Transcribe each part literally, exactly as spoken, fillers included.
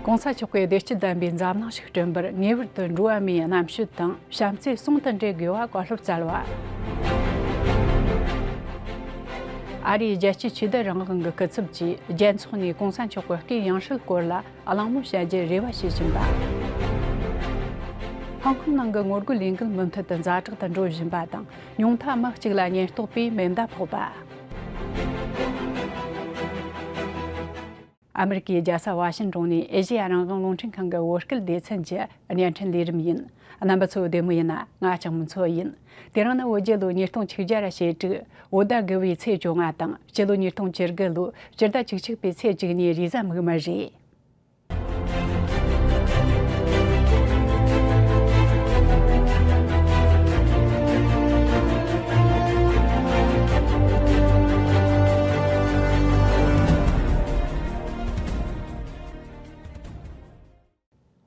༸གོང་ས་མཆོག་གིས་བདེ་སྐྱིད་ལྡན་པའི་འཛམ་གླིང་ཞིག་བསྐྲུན་པར་ངེས་པར་དུ་འགྲོ་བ་མིའི་རྣམ་དཔྱོད་དང་བྱམས་བརྩེ་ཟུང་དུ་འབྲེལ་དགོས་པ་བཀའ་སློབ་སྩལ་བ། ཨ་རིའི་རྒྱལ་སྤྱིའི་ཆོས་དད་རང་དབང་གི་སྐུ་ཚབ་ཀྱིས་རྒྱལ་ཚོགས་ནས་༸གོང་ས་མཆོག་གི་སྐུའི་ཡང་སྲིད་སྐོར་ལ་གླེང་མོལ་བྱ་རྒྱུའི་རེ་བ་བྱེད་བཞིན་པ། ཧོང་ཀོང་ནང་གི་ངོ་རྒོལ་ལས་འགུལ་མུ་མཐུད་དུ་ཛ་དྲག་ཏུ་འགྲོ་བཞིན་པ་དང་། ཉུང་མཐའ་མི་གཅིག་ལ་ཉེན་རྟོག་པས་མེ་མདའ་ཕོག་པ། ཨ་མེ་རི་ཀའི་རྒྱལ་ས་ཝ་ཤིང་ཏོང་ནས་ཨེ་ཤེ་ཡ་རང་དབང་རླུང་འཕྲིན་ཁང་གི་བོད་སྐད་སྡེ་ཚན་གྱི་བརྙན་འཕྲིན་ལས་རིམ་ཡིན། རྣམ་པ་ཚོ་བདེ་མོ་ཡིན་ན། ང་ལྕགས་མོ་མཚོ་ཡིན། དེ་རིང་ནི་བོད་རྒྱལ་ལོ་ཉིས་སྟོང་ཆིག་བརྒྱ་ར་ཞེ་དྲུག་བོད་ཟླ་དགུ་བའི་ཚེས་བཅོ་ལྔ་དང་། སྤྱི་ལོ་ཉིས་སྟོང་བཅུ་དགུ་ལོའི་སྤྱི་ཟླ་བཅུ་གཅིག་པའི་ཚེས་བཅུ་གཉིས་རེས་གཟའ་མིག་དམར་རེད།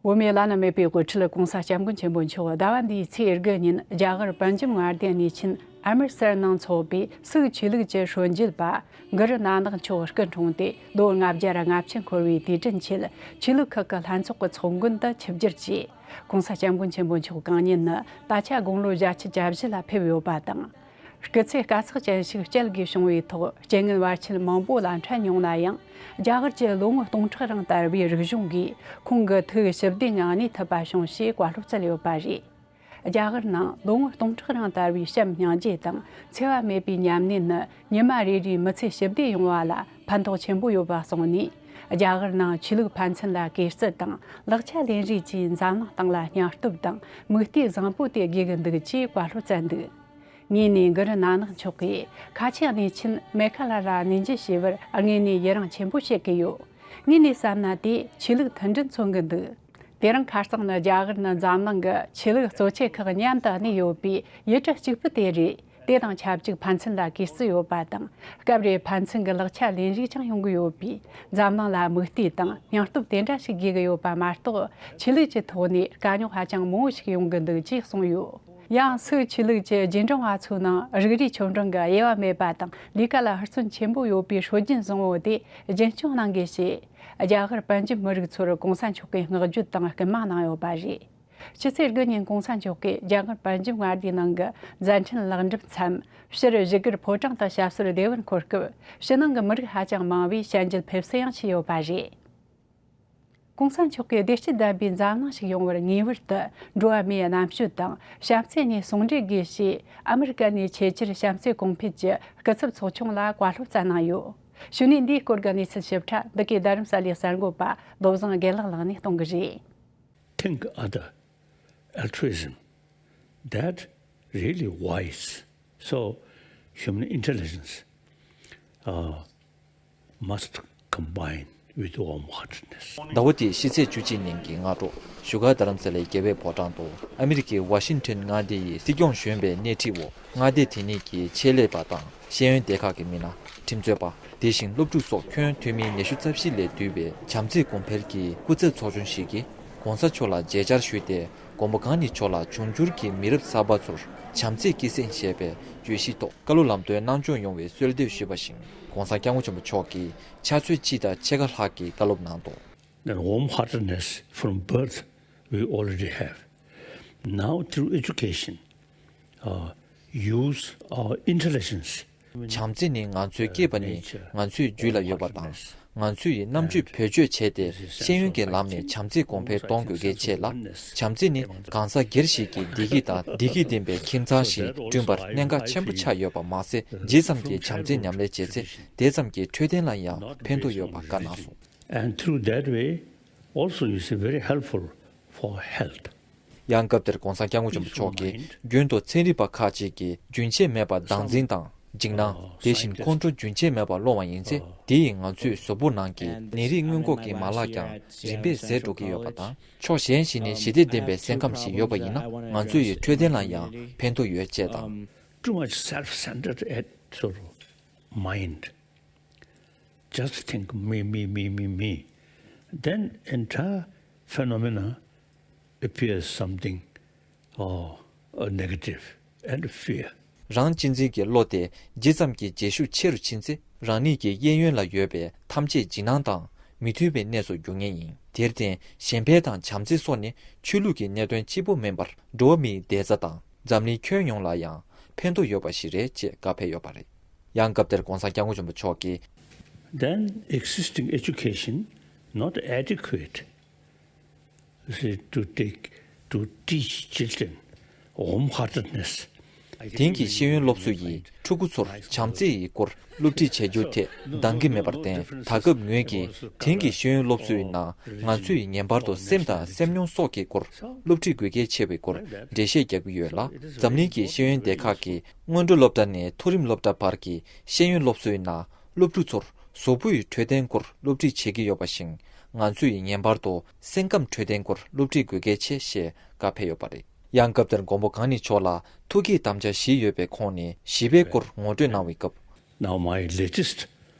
བོད་མིའི་བླ་ན་མེད་པའི་དབུ་ཁྲིད་༸གོང་ས་༸སྐྱབས་མགོན་ཆེན་པོ་མཆོག་ཟླ་བ་འདིའི་ཚེས་དགུ་ཉིན་རྒྱ་གར་པན་ཇབ་མངའ་སྡེ་ནས་ཆེན་ཨ་མྲི་སར་ནང་འཚོགས་པའི་སིག་ཆོས་ལུགས་ཀྱི་སྲོལ་འབྱེད་པ་གུ་རུ་ནཱ་ནག་མཆོག་སྐུ་འཁྲུངས་ཏེ་ལོ་ལྔ་བརྒྱ་ར་ལྔ་བཅུ་འཁོར་བའི་དུས་དྲན་ཆེད། ཆོས་ལུགས་ཁག་གི་ལྷན་ཚོགས་ཀྱི་ཚོགས་མགོན་དུ་ཆིབས་བསྒྱུར་གྱིས། ༸གོང་ས་༸སྐྱབས་མགོན་ཆེན་པོ་མཆོག་གང་ཉིད་ནི་ད་ཆ་དགུང་ལོ་བརྒྱད་ཅུ་གྱ་བཞི་ལ་ཕེབས་ཡོད་པ་དང་། སྐུ་ཚེ་དཀའ་ཚེགས་ཅན་ཞིག་བསྐྱལ་དགོས་བྱུང་བའི་ཐོག་རྐྱེན་ངན་བར་ཆད་མང་པོ་ལ་འཕྲད་མྱོང་ན་ཡང་། རྒྱ་གར་གྱི་ལོ་ངོ་སྟོང་ཕྲག་རིང་དར་བའི་རིག་གཞུང་གིས་ཁོང་གི་ཐུགས་ཞི་བདེའི་ངང་གནས་ཐུབ་པ་བྱུང་ཞེས་བཀའ་སློབ་སྩལ་ཡོད་པ་རེད། རྒྱ་གར་ནང་ལོ་ངོ་སྟོང་ཕྲག་རིང་དར་བའི་བྱམས་སྙིང་རྗེ་དང་འཚེ་བ་མེད་པའི་ཉམས་ལེན་ནི་ཉི་མ་རེ་རེའི་མི་ཚེ་ཞི་བདེ་ཡོང་བ་ལ་ཕན་ཐོགས་ཆེན་པོ་ཡོད་པ་གསུངས་ནས། རྒྱ་གར་ནང་ཆོས་ལུགས་ཕན་ཚུན་ལ་གུས་བརྩི་དང་ལེགས་ཆ་ལེན་རེས་ཀྱིས་འཛམ་གླིང་སྟེང་ལ་སྙིང་སྟོབས་དང་མིག་ལྟོས་བཟང་པོ་སྟེར་དགོས་ཀྱི་འདུག་ཅེས་བཀའ་སློབ་སྩལ་འདུག་ངས་ནས་གུ་རུ་ནཱ་ནག་མཆོག་གིས་ཁ་ཆེ་གནས་ཆེན་མེ་ཁ་ལ་ལ་གནས་མཇལ་བྱས་པར་དངོས་ནས་ཡི་རང་ཆེན་པོ་བྱེད་ཀྱི་ཡོད། ངས་ནས་བསམ་ན་དེ་ཆོས་ལུགས་མཐུན་སྒྲིལ་མཚོན་གྱི་འདུག་དེ་རིང་ཁ་སང་ནི་རྒྱ་གར་ནི་འཛམ་གླིང་གི་ཆོས་ལུགས་གཙོ་ཆེ་ཁག་མཉམ་དུ་གནས་ཡོད་པའི་ཡུལ་གྲུ་གཅིག་པུ་དེ་རེད། དེ་དང་ཆབས་ཅིག་ཕན་ཚུན་ལ་གུས་བརྩི་ཡོད་པ་དང་། སྐབས་རེ་ཕན་ཚུན་གྱི་ལེགས་ཆ་ལེན་རེས་ཀྱང་ཡོང་གི་ཡོད་པས། འཛམ་གླིང་ལ་མིག་ལྟོས་དང་སྙིང་སྟོབས་དེ་འདྲ་ཞིག་དགོས་ཀྱི་ཡོད་པ་མ་གཏོགས། ཆོས་ལུགས་ཀྱི་ཐོག་ནས་དཀའ་རྙོག་ཧ་ཅང་མང་བོ་ཞིག་ཡོང་གི་འདུག་ཅེས་གསུངས་ཡོད། ཡང་སིག་ཆོས་ལུགས་ཀྱི་རྗེས་འབྲང་བ་ཚོའི་ནང་རིགས་རུས་ཆོ་འབྲིང་གི་དབྱེ་བ་མེད་པ་དང་། ལས་ཀ་ལ་ཧུར་བརྩོན་ཆེན་པོ་ཡོད་པའི་སྲོལ་རྒྱུན་བཟང་བོ་དེ་རྒྱུན་སྐྱོང་གནང་དགོས་ཞེས། རྒྱ་གར་པན་ཇབ་མི་རིགས་ཚོར་༸གོང་ས་མཆོག་གིས་བསྔགས་བརྗོད་དང་སྐུལ་མ་གནང་ཡོད་པ་རེད། ཕྱི་ཚེས་དགུ་ཉིན་༸གོང་ས་མཆོག་གིས་རྒྱ་གར་པན་ཇབ་མངའ་སྡེའི་ནང་གི་མཛད་འཕྲིན་ལེགས་འགྲུབ་མཚམས། སྤྱིར་བཞུགས་སྒར་ཕོ་བྲང་དུ་ཞབས་སོར་བདེ་བར་འཁོད་སྐབས། ཕྱི་ནང་གི་མི་རིགས་ཧ་ཅང་མང་བས་ཞལ་འཇལ་ཕེབས་བསུ་ཡང་བྱས་ཡོད་པ་རེད། ༸གོང་ས་མཆོག་གིས་བདེ་སྐྱིད་ལྡན་པའི་འཛམ་གླིང་ཞིག་ཡོང་བར་ངེས་པར་དུ་འགྲོ་བ་མིའི་རྣམ་དཔྱོད་དང་བྱམས་བརྩེ་གཉིས་ཟུང་འབྲེལ་དགོས་ཞེས། ཨ་མི་རི་ཀ་ནས་ཆེས་ཆེར་བྱམས་བརྩེ་གོང་འཕེལ་གྱི་སྐུ་ཚབ་ཚོགས་ཆུང་ལ་བཀའ་སློབ་སྩལ་གནང་ཡོད། གཞུག་ནས་འདིའི་སྐོར་གྱི་གནས་ཚུལ་ཞིབ་ཕྲ་འདི་གའི་རྡ་རམ་ས་ལའི་གསར་འགོད་པ་བློ་བཟང་དགེ་ལེགས་ལགས་ནས་གཏོང་གི་རེད། Think other, altruism, that really wise. So, human intelligence uh, must combine with warm heartedness. ཟླ་བ་འདིའི་ཕྱི་ཚེས་བཅུ་གཅིག་ཉིན་གྱི་སྔ་དྲོ། བཞུགས་སྒར་རྡ་རམ་ས་ལའི་རྒྱལ་བའི་ཕོ་བྲང་དུ་ཨ་མི་རི་ཀའི་ཝ་ཤིང་ཊོན་མངའ་སྡེ་ཡི་སྲིད་སྐྱོང་གཞོན་པའི་སྣེ་ཁྲིད་འོག་མངའ་སྡེ་དེ་ཉིད་ཀྱི་ཆེད་ལས་པ་དང་། ཤེས་ཡོན་སྡེ་ཁག་གི་མི་སྣ། ཁྲིམས་རྩོད་པ། དེ་བཞིན་སློབ་ཕྲུག་སོགས་ཁྱོན་འཐུས་མི་ཉི་ཤུ་རྩ་བཞི་ལས་བསྡུས་པའི་བྱམས་བརྩེའི་གོང་འཕེལ་གྱི་སྐུ་ཚབ་ཚོགས་ཆུང་ཞིག་གིས་༸གོང་ས་མཆོག་ལ་མཇལ་བཅར་ཞུས་ཏེ། མགོན་པོ་གང་ཉིད་མཆོག་ལ་འབྱུང་འགྱུར་གྱི་མི་རབས་གསར་པ་ཚོར་བྱམས་བརྩེའི་སྐྱེད་སྲིང་ཞེས་པའི་བརྗོད་གཞིའི་ཐོག་བཀའ་སློབ་ལམ་སྟོན་གནང་སྐྱོང་ཡོང་བའི་གསོལ་འདེབས་ཞུས་པ་བཞིན། ༸གོང་ས་༸སྐྱབས་མགོན་ཆེན་པོ་མཆོག་གིས་ཕྱག་ཚོད་གཅིག་དང་ཕྱེད་ཀ་ལྷག་གི་བཀའ་སློབ་གནང་འདུག That warm heartedness from birth we already have. Now, through education, uh, use our intelligence. བྱམས་བརྩེ་ནི་ང་ཚོའི་སྐྱེས་པ་ནི་ང་ཚོའི་རྒྱུད་ལ་ཡོད་པ་དང་། ང་ཚོ་ཡི་རྣམ་དཔྱོད་བེད་སྤྱོད་བྱས་ཏེ་ཤེས་ཡོན་གྱི་ལམ་ནས་བྱམས་བརྩེ་གོང་འཕེལ་གཏོང་དགོས་གལ་ཆེ་ལ། བྱམས་བརྩེ་ནི་གང་ཟག་སྒེར་ཞིག་གིས་བདེ་སྐྱིད་དང་བདེ་སྐྱིད་ལྡན་པའི་ཁྱིམ་ཚང་ཞིག་བསྐྲུན་པར་གནད་འགག་ཆེན་པོ་ཆགས་ཡོད་པ་མ་ཟད། ཇི་ཙམ་གྱིས་བྱམས་བརྩེ་ཉམས་ལེན་བྱེད་ཚེ། དེ་ཙམ་གྱིས་འཕྲོད་བསྟེན་ལ་ཡང་ཕན་ཐོགས་ཡོད་པ་བཀའ་གནང་སོང་། And through that way, also is very helpful for health. ཡང་སྐབས་དེར་༸གོང་ས་༸སྐྱབས་མགོན་ཆེན་པོ་མཆོག་གིས་རྒྱུན་དུ་ཚན་རིག་པ་ཁག་ཅིག་གིས་རྒྱུན་ཆད་མེད་པར་བདག་འཛིན་དང་འཇིགས་སྣང་། དེ་བཞིན་ཁོང་ཁྲོ་རྒྱུན་ཆད་མེད་པར་སློང་བ་ཡིན་ཚེ། དེ་ཡིས་ང་ཚོའི་གཟུགས་པོ་ནང་གི་ནད་རིགས་སྔོན་འགོག་གི་མ་ལག་ཀྱང་རིམ་པས་ཟད་འགྲོ་གི་ཡོད་པ་དང་། ཕྱོགས་གཞན་ཞིག་ནས་ཞི་བདེ་ལྡན་པའི་སེམས་ཁམས་ཤིག་ཡོད་པ་ཡིན་ན། ང་ཚོ་ཡི་འཕྲོད་བསྟེན་ལ་ཡང་ཕན་ཐོགས་ཡོད་ཅེས་དང་། Too much self-centered at sort of mind. Just think me, me, me, me, me. Then entire phenomena appears something uh, uh, negative and fear. རང་གཅེས་འཛིན་གྱི་བློ་དེ་ཇི་ཙམ་གྱིས་རྗེས་ཤུགས་ཆེ་རུ་ཕྱིན་ཚེ། རང་ཉིད་ཀྱི་གཡས་གཡོན་ལ་ཡོད་པའི་ཐམས་ཅད་འཇིགས་སྣང་དང་ མི་མཐུན་པའི་གནས་སུ་འགྱུར་ངེས་ཡིན། དེར་བརྟེན་གཞན་ཕན་དང་བྱམས་བརྩེ་སོགས་ནི་ཆོས་ལུགས་ཀྱི་གནད་དོན་གཅིག་པུ་མིན་པར་འགྲོ་བ་མིའི་བདེ་རྩ་དང་འཛམ་གླིང་ཁྱོན་ཡོངས་ལ་ཡང་ཕན་ཐོགས་ཡོད་པ་ཞིག་རེད་ཅེས་བཀའ་ཕེབས་ཡོད་པ་རེད། ཡང་སྐབས་དེར་༧གོང་ས་༧སྐྱབས་མགོན་ཆེན་པོ་མཆོག་གིས། Then existing education not adequate, you see, to take, to teach children warm heartedness. དེང་གི་ཤེས་ཡོན་སློབ་གསོ་ཡིས་ཕྲུ་གུ་ཚོར་བྱམས་བརྩེ་ཡི་སྐོར་སློབ་ཁྲིད་བྱེད་རྒྱུ་དེ་འདང་གི་མེད་པར་བརྟེན། ད་སྐབས་ངོས་ཀྱིས་དེང་གི་ཤེས་ཡོན་སློབ་གསོའི་ནང་ང་ཚོས་ངེས་པར་དུ་སེམས་དང་སེམས་མྱོང་སོགས་ཀྱི་སྐོར་སློབ་ཁྲིད་དགོས་གལ་ཆེ་བའི་སྐོར་འགྲེལ་བཤད་རྒྱག་གི་ཡོད་ལ། འཛམ་གླིང་གི་ཤེས་ཡོན་སྡེ་ཁག་གི་སྔོན་འགྲོ་སློབ་གྲྭ་ནས་མཐོ་རིམ་སློབ་གྲྭ་བར་གྱི་ཤེས་ཡོན་སློབ་གསོའི་ནང་སློབ་ཕྲུག་ཚོར་གཟུགས་པོའི་འཕྲོད་བསྟེན་སྐོར་སློབ་ཁྲིད་བྱེད་ཀྱི་ཡོད་པ་བཞིན། ང་ཚོས་ངེས་པར་དུ་སེམས་ཁམས་འཕྲོད་བསྟེན་སྐོར་སློབ་ཁྲིད་དགོས་གལ་ཆེ་ཞེས་བཀའ་ཕེབས་ཡོད་པ་རེད། ཡང་སྐབས་དེར་མགོན་པོ་གང་ཉིད་མཆོག་ལ་ཐུགས་བསྐྱེད་དམ་བཅའ་བཞི་ཡོད་པའི་ཁོངས་ནས་བཞི་པའི་སྐོར་ངོ་སྤྲོད་གནང་བའི་སྐབས། Now my latest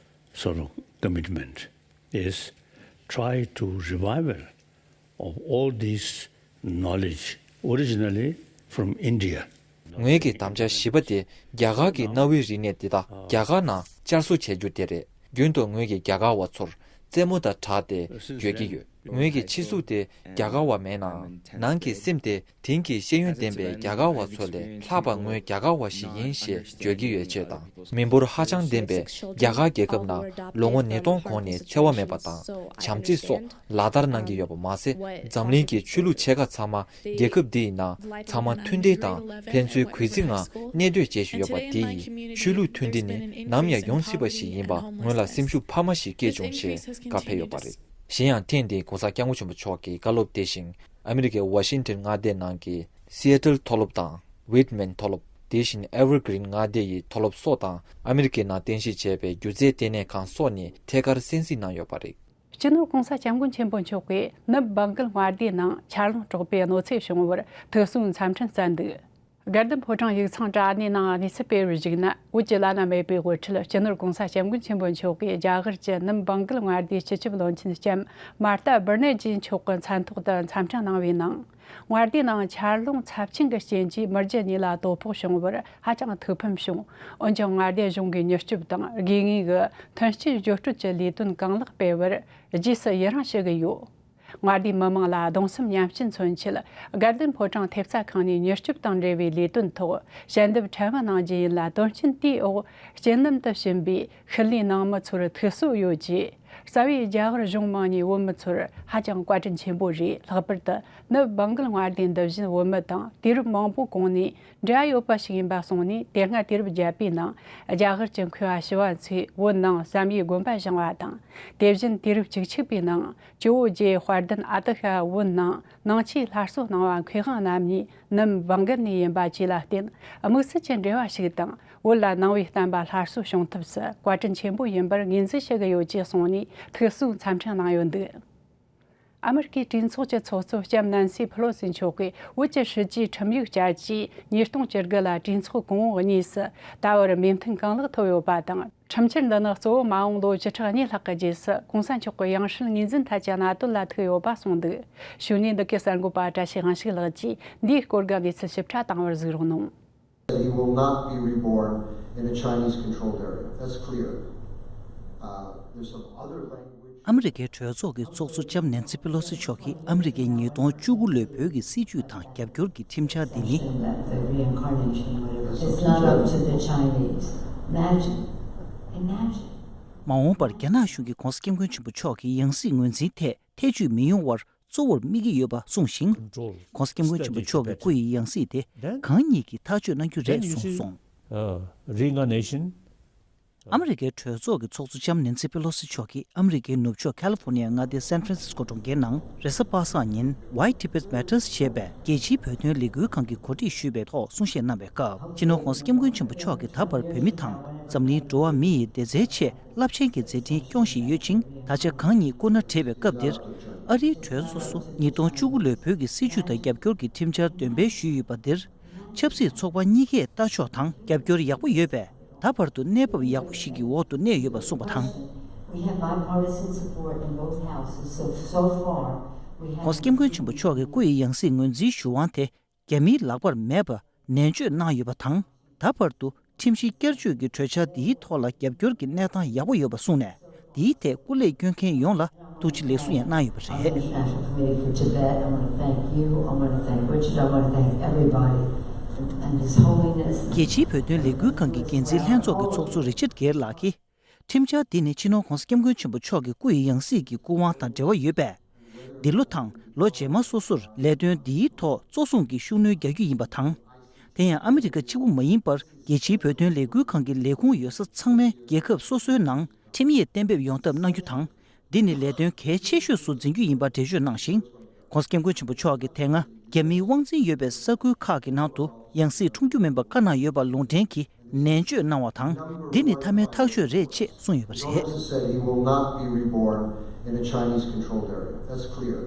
sort of commitment is try to revival of all this knowledge originally from India. ངོས་ཀྱི་དམ་བཅའ་བཞི་པ་དེ་རྒྱ་གར་གྱི་གནའ་བོའི་རིག་གནས་འདི་དག་རྒྱ་གར་ནང་བསྐྱར་གསོ་བྱེད་རྒྱུ་དེ་རེད། རྒྱུན་དུ་ངོས་ཀྱིས་རྒྱ་གར་བ་ཚོར་རྩེད་མོ་དང་སྦྲགས་ཏེ་བརྗོད་ཀྱི་ཡོད། ངོས་ཀྱི་ཕྱི་གཟུགས་དེ་རྒྱ་གར་བ་མེད་ནའང་ནང་གི་སེམས་དེ་དེང་གི་ཤེས་ཡོན་ལྡན་པའི་རྒྱ་གར་བ་ཚོ་ལས་ལྷག་པ་ངོས་རྒྱ་གར་བ་ཞིག་ཡིན་ཞེས་བརྗོད་ཀྱི་ཡོད་ཅེས་དང་། མི་འབོར་ཧ་ཅང་ལྡན་པའི་རྒྱ་གར་རྒྱལ་ཁབ་ནང་ལོ་ངོ་ཉིས་སྟོང་གོང་ནས་འཚེ་བ་མེད་པ་དང་བྱམས་བརྩེ་སོགས་ལག་བསྟར་གནང་གི་ཡོད་པ་མ་ཟད། འཛམ་གླིང་གི་ཆོས་ལུགས་ཆེ་ཁག་ཚང་མ་རྒྱལ་ཁབ་འདི་ཡི་ནང་ཚང་མ་མཐུན་སྒྲིལ་དང་ཕན་ཚུན་གུས་བརྩི་ངང་གནས་སྡོད་བྱེད་བཞིན་ཡོད་པ་དེ་ཡིས་ཆོས་ལུགས་མཐུན་སྒྲིལ་ནི་ནམ་ཡང་ཡོང་སྲིད་པ་ཞིག་ཡིན་པ་ངོས་ལ་སེམས་ཤུགས་འཕར་མ་ཞིག་སྐྱེས་བྱུང་ཞེས་བཀའ་ཕེབས་ཡོད་པ་རེད། གཞན་ཡང་ཐེངས་འདིའི་༧གོང་ས་༧སྐྱབས་མགོན་ཆེན་པོ་མཆོག་གི་བཀའ་སློབ་དེ་བཞིན་ཨ་མི་རི་ཀའི་ཝ་ཤིང་ཊོན་མངའ་སྡེའི་ནང་གི་སི་ཨེ་ཊལ་མཐོ་སློབ་དང་ཝིཊ་མན་མཐོ་སློབ། དེ་བཞིན་ཨེ་ཝར་གྷི་རིན་མངའ་སྡེ་ཡི་མཐོ་སློབ་སོགས་དང་ཨ་མི་རི་ཀའི་ནང་རྟེན་གཞི་བྱས་པའི་སྒྱུ་རྩལ་ལྟེ་གནས་ཁང་སོགས་ནས་ཐད་ཀར་གསན་གཟིགས་གནང་ཡོད་པ་རེད། སྤྱི་ནོར་༧གོང་ས་༧སྐྱབས་མགོན་ཆེན་པོ་མཆོག་གིས་ནུབ་བང་གལ་མངའ་སྡེའི་ནང་ཆར་ལུང་དཀྲོག་པའི་གནོད་འཚེ་བྱུང་བར་ཐུགས་གསོའི་འཚམས་འཕྲིན་བསྩལ་འདུག་དགའ་ལྡན་ཕོ་བྲང་ཡིག་ཚང་དྲ་གནས་ནང་གནས་ཚུལ་སྤེལ་བར་གཞིགས་ན། བོད་ཀྱི་བླ་ན་མེད་པའི་དབུ་ཁྲིད་སྤྱི་ནོར་༧གོང་ས་༧སྐྱབས་མགོན་ཆེན་པོ་མཆོག་གིས་རྒྱ་གར་གྱི་ནུབ་བང་གལ་མངའ་སྡེའི་སྤྱི་ཁྱབ་བློན་ཆེན་ལྕམ་མཱར་ཏཱ་བྷར་ནེ་ཇི་མཆོག་གི་མཚན་ཐོག་ཏུ་འཚམས་འཕྲིན་གནང་བའི་ནང་། མངའ་སྡེའི་ནང་ཆར་ལུང་ཚབས་ཆེན་གྱི་རྐྱེན་གྱིས་མི་རྒྱུ་གཉིས་ལ་དོ་ཕོག་བྱུང་བར་ཧ་ཅང་ཐུགས་ཕམ་བྱུང་། འོན་ཀྱང་མངའ་སྡེ་གཞུང་གིས་མྱུར་སྐྱོབ་དང་དགོས་ངེས་ཀྱི་ཐོན་སྐྱེད་འགྱུར་སྤྲོད་ཀྱི་ལས་དོན་གང་ལེགས་སྤེལ་བར་རྗེས་སུ་ཡི་རང་ཞུ་གི་ཡོད། མངའ་སྡེའི་མི་དམངས་ལ་གདུང་སེམས་མཉམ་སྐྱེད་མཚོན་ཆེད། དགའ་ལྡན་ཕོ་བྲང་ཐེབས་རྩ་ཁང་ནས་མྱུར་སྐྱོབ་དང་འབྲེལ་བའི་ལས་དོན་ཐོག་ཞལ་འདེབས་ཕྲན་བུ་གནང་རྒྱུ་ཡིན་ལ། དོན་རྐྱེན་དེའི་འོག་རྐྱེན་ལམ་དུ་ཕྱིན་པའི་ཤུལ་ལུས་ནང་མི་ཚོར་ཐུགས་གསོ་ཡོད་ཅེས། རྩ་བའི་རྒྱ་གར་གཞུང་མིན་ནས་བོད་མི་ཚོར་ཧ་ཅང་བཀའ་དྲིན་ཆེན་པོ་རེད། ལྷག་པར་དུ་ནུབ་བང་གལ་མངའ་སྡེའི་འདི་བཞིན་བོད་མི་དང་དུས་རབས་མང་པོའི་གོང་ནས་འབྲེལ་བ་ཡོད་པ་ཞིག་ཡིན་པ་སོང་ནས། དེ་སྔ་དུས་རབས་བརྒྱད་པའི་ནང་རྒྱ་གར་གྱི་མཁས་པ་ཞི་བ་འཚོས་བོད་ནང་བསམ་ཡས་དགོན་པ་བཞེངས་པ་དང་། དེ་བཞིན་དུས་རབས་བཅུ་གཅིག་པའི་ནང་ཇོ་བོ་རྗེ་དཔལ་ལྡན་ཨ་ཏི་ཤ་བོད་ནང་ནང་ཆོས་སླར་གསོ་གནང་བ་མཁས་དབང་རྣམ་གཉིས་ནུབ་བང་གལ་ནས་ཡིན་པ་བཅས་ལ་བརྟེན། དམིགས་བསལ་གྱི་འབྲེལ་བ་ཞིག་དང་། བོད་ལ་ནང་པའི་བསྟན་པ་སླར་གསོ་བྱུང་ཐབས་སུ་བཀའ་དྲིན་ཆེན་པོ་ཡིན་པར་ངོས་འཛིན་ཞུ་གི་ཡོད་ཅེས་གསུངས་ནས་ཐུགས་གསོའི་འཚམས་འཕྲིན་གནང་ཡོད་འདུག་ཨ་མི་རི་ཀའི་གྲོས་ཚོགས་ཀྱི་ཚོགས་གཙོ་ལྕམ་ནན་སི་ཕེ་ལོ་སི་མཆོག་གིས་བོད་ཀྱི་སྲིད་ཇུས་ཁྲིམས་ཡིག་བསྐྱར་བཅོས་ཉིས་སྟོང་བཅུ་དགུ་ལ་གྲོས་ཚོགས་གོང་འོག་གཉིས་སུ་ད་བར་མོས་མཐུན་གང་ལེགས་ཐོབ་ཡོད་པ་དང་། ཁྲིམས་འཆར་འདི་ནི་གཙོ་བོ་མ་འོངས་ལོ་བཅུ་ཕྲག་གཉིས་ལྷག་གི་རྗེས་སུ་གོང་ས་མཆོག་གི་ཡང་སྲིད་ངོས་འཛིན་ཐད་ཀྱི་གནད་དོན་ལ་ཐུག་ཡོད་པ་གསུངས་འདུག་ཞུ་སྙན་འདི་གའི་གསར་འགོད་པ་བཀྲ་ཤིས་དབང་ཕྱུག་ལགས་ཀྱིས་འདིའི་སྐོར་གྱི་གནས་ཚུལ་ཞིབ་ཕྲ་བཏང་བར་གཟིགས་རོགས་གནང་། You will not be reborn in a Chinese controlled area. That's clear. Uh, there's some other language. ཨ་མི་རི་ཀའི་གྲོས་ཚོགས་ཀྱི་ཚོགས་གཙོ་ལྕམ་ནན་སི་པེ་ལོ་སི་མཆོག་གིས་ཨ་མི་རི་ཀའི་ཉིས་སྟོང་བཅུ་དགུ་ལོའི་བོད་ཀྱི་སྲིད་ཇུས་དང་རྒྱབ་སྐྱོར་གྱི་ཁྲིམས་འཆར་འདི་ནི། That the reincarnation, whatever It's not up to the Chinese. Imagine. Imagine. མ་འོངས་པར་རྒྱ་ནག་གཞུང་གིས་༧གོང་ས་༧སྐྱབས་མགོན་ཆེན་པོ་མཆོག་གི་ཡང་སྲིད་ངོས་འཛིན་ཐད་ཐེ་བྱུས་མི་ཡོང་བར་གཙོ་བོར་དམིགས་ཀྱི་ཡོད་པ་གསུངས་ཤིང་། Control. ༧གོང་ས་༧སྐྱབས་མགོན་ཆེན་པོ་མཆོག་གི་སྐུ་ཡི་ཡང་སྲིད་དེ་གང་ཉིད་ཀྱིས་ཐག་གཅོད་གནང་རྒྱུ་རེད་གསུངས་སོང་། Uh, reincarnation. ཨ་མི་རི་ཀའི་གྲོས་ཚོགས་ཀྱི་ཚོགས་གཙོ་ལྕམ་ནན་སི་པེ་ལོ་སི་མཆོག་གིས་ཨ་མི་རི་ཀའི་ནུབ་ཕྱོགས་ཁ་ལི་ཧྥོ་ནི་ཡ་མངའ་སྡེའི་སན་ཧྥ་རན་སིས་ཀོ་གྲོང་ཁྱེར་ནང་རེས་གཟའ་པ་སངས་ཉིན་Why Tibet Matters ཞེས་པའི་རྒྱལ་སྤྱིའི་བོད་དོན་ལས་འགུལ་ཁང་གིས་གོ་སྒྲིག་ཞུས་པའི་ཐོག་གསུང་བཤད་གནང་བའི་སྐབས། སྤྱི་ནོར་༧གོང་ས་༧སྐྱབས་མགོན་ཆེན་པོ་མཆོག་གིས་ད་བར་བོད་མི་དང་འཛམ་གླིང་འགྲོ་བ་མི་ཡི་བདེ་རྩའི་ཆེད་རླབས་ཆེན་གྱི་མཛད་འཕྲིན་སྐྱོང་བཞིན་ཡོད་ཅིང་། ད་ཆ་གང་ཉིད་སྐུ་ན་བགྲེས་པའི་སྐབས་འདིར་ཨ་རིའི་གྲོས་ཚོགས་སུ་ཉིས་སྟོང་བཅུ་དགུ་ལོའི་བོད་ཀྱི་སྲིད་བྱུས་དང་རྒྱབ་སྐྱོར་གྱི་ཁྲིམས་འཆར་འདོན་སྤེལ་ཞུས་ཡོད་པ་འདིར། ཆབ་སྲིད་ཚོགས་པ་གཉིས་ཀས་ལྟ་ཕྱོགས་དང་རྒྱབ་སྐྱོར་ཡག་པོ་ཡོད་པས། ད་བར་དུ་གནས་བབ་ཡག་པོ་ཞིག་གི་འོག་ཏུ་གནས་ཡོད་པ་གསུངས་པ་དང་། We have bipartisan support in both houses, so, so far, we have ༧གོང་ས་༧སྐྱབས་མགོན་ཆེན་པོ་མཆོག་གི་སྐུ་ཡི་ཡང་སྲིད་ངོས་འཛིན་ཞུ་དབང་དེ་རྒྱ་མིའི་ལག་པར་མེད་པ་ནན་བརྗོད་གནང་ཡོད་པ་དང་། ད་བར་དུ་ཁྲིམས་གཞི་བསྐྱར་བཅོས་ཀྱི་གྲོས་འཆར་འདིའི་ཐོག་ལ་རྒྱབ་སྐྱོར་གྱི་གནས་སྟངས་ཡག་པོ་ཡོད་པ་གསུངས་ནས། འདིའི་ཐད་སྐུ་ལས་བསྐྱོན་མཁན་ཡོངས་ལ་ ཐུགས་རྗེ་ལེགས་གསོ་ཡང་གནང་ཡོད་པ་རེད། International Committee for Tibet, I want to thank you, I want to thank Richard, I want to thank everybody, and His Holiness. རྒྱལ་སྤྱིའི་བོད་དོན་ལས་འགུལ་ཁང་གི་འགན་འཛིན་ལྷན་ཚོགས་ཀྱི་ཚོགས་གཙོ་རི་ཆར་གེར་ལགས་ཀྱིས། ཁྲིམས་འཆར་འདི་ནི་སྤྱི་ནོར་༧གོང་ས་༧སྐྱབས་མགོན་ཆེན་པོ་མཆོག་གི་སྐུ་ཡི་ཡང་སྲིད་ཀྱི་སྐུ་དབང་དང་འབྲེལ་བ་ཡོད་པས། འདི་ལོ་དང་ལོ་རྗེས་མ་སོ་སོར་ལས་དོན་འདིའི་ཐོག་གཙོ་བཟུང་གིས་ཤུགས་སྣོན་རྒྱག་རྒྱུ་ཡིན་པ་དང་། དེ་ཡང་ཨ་མི་རི་ཀ་གཅིག་པུ་མ་ཡིན་པར་རྒྱལ་སྤྱིའི་བོད་དོན་ལས་འགུལ་ཁང་གི་ལས་ཁུངས་ཡོད་ས་ཚང་མས་རྒྱལ་ཁབ་སོ་སོའི་ནང་ཁྲིམས་ཡིག་གཏན་འབེབས་ཡོང་ཐབས་གནང་རྒྱུ་དང་། འདི་ནི་ལས་དོན་གལ་ཆེ་ཤོས་སུ་འཛིན་རྒྱུ་ཡིན་པ་འགྲེལ་བརྗོད་གནང་ཞིང་། ༸གོང་ས་༸སྐྱབས་མགོན་ཆེན་པོ་མཆོག་གིས་དེ་སྔ་རྒྱ་མིའི་དབང་འཛིན་ཡོད་པའི་ས་ཁུལ་ཁག་གི་ནང་དུ་ཡང་སྲིད་འཁྲུངས་རྒྱུ་མིན་པ་བཀའ་གནང་ཡོད་པ་ལུང་འདྲེན་གྱིས་ནན་བརྗོད་གནང་བ་དང་། འདི་ནི་མཐའ་མའི་ཐག་གཅོད་རེད་ཅེས་གསུངས་ཡོད་པ་རེད། He will not be reborn in a Chinese controlled area. That's clear.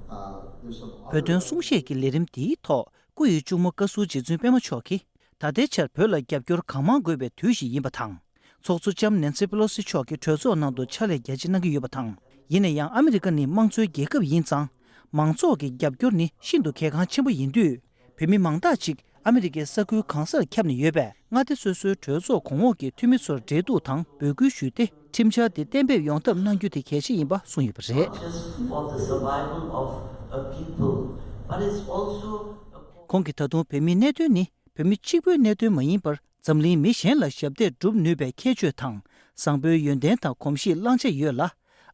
Uh, there's some other བོད་དོན་གསུང་བཤད་ཀྱི་ལས་རིམ་འདིའི་ཐོག་སྐུ་ཡི་གཅུང་མོ་བཀའ་ཟུར་རྗེ་བཙུན་པད་མ་མཆོག་གིས། ད་ལྟའི་ཆར་བོད་ལ་རྒྱབ་སྐྱོར་གང་མང་དགོས་པའི་དུས་ཤིག་ཡིན་པ་དང་། ཚོགས་གཙོ་ལྕམ་ནན་སི་པེ་ལོ་སི་མཆོག་གིས་གྲོས་ཚོགས་ནང་དུ་ཕྱག་ལས་རྒྱ་ཆེ་གནང་གི་ཡོད་པ་དང་། ཡིན་ན་ཡང་ཨ་མི་རི་ཀ་ནི་དམངས་གཙོའི་རྒྱལ་ཁབ་ཡིན་ཙང་། མང་ཚོགས་ཀྱི་རྒྱབ་སྐྱོར་ནི་ཤིན་ཏུ་གལ་འགངས་ཆེན་པོ་ཡིན་དུས། བོད་མི་མང་དག་ཅིག་ཨ་མི་རི་ཀའི་ས་ཁུལ་གང་སར་ཁྱབ་ནས་ཡོད་པས། མངའ་སྡེ་སོ་སོའི་གྲོས་ཚོགས་གོང་འོག་གི་འཐུས་མི་ཚོར་འབྲེལ་གཏུག་དང་འབོད་སྐུལ་ཞུས་ཏེ། ཁྲིམས་འཆར་དེ་གཏན་འབེབས་ཡོང་ཐབས་གནང་རྒྱུ་དེ་གལ་ཆེ་ཡིན་པ་གསུངས་ཡོད་པ་རེད། Just for the survival of a people, but it's also a call ཁོང་གིས་ད་དུང་བོད་མིའི་གནད་དོན་ནི་བོད་མི་གཅིག་པུའི་གནད་དོན་མ་ཡིན་པར། འཛམ་གླིང་མི་གཞན་ལ་ཞབས་འདེགས་སྒྲུབ་ནུས་པའི་ཁྱད་ཆོས་དང་། བཟང་པོའི་ཡོན་ཏན་དང་གོམས་གཤིས་བླང་བྱ་ཡོད་ལ།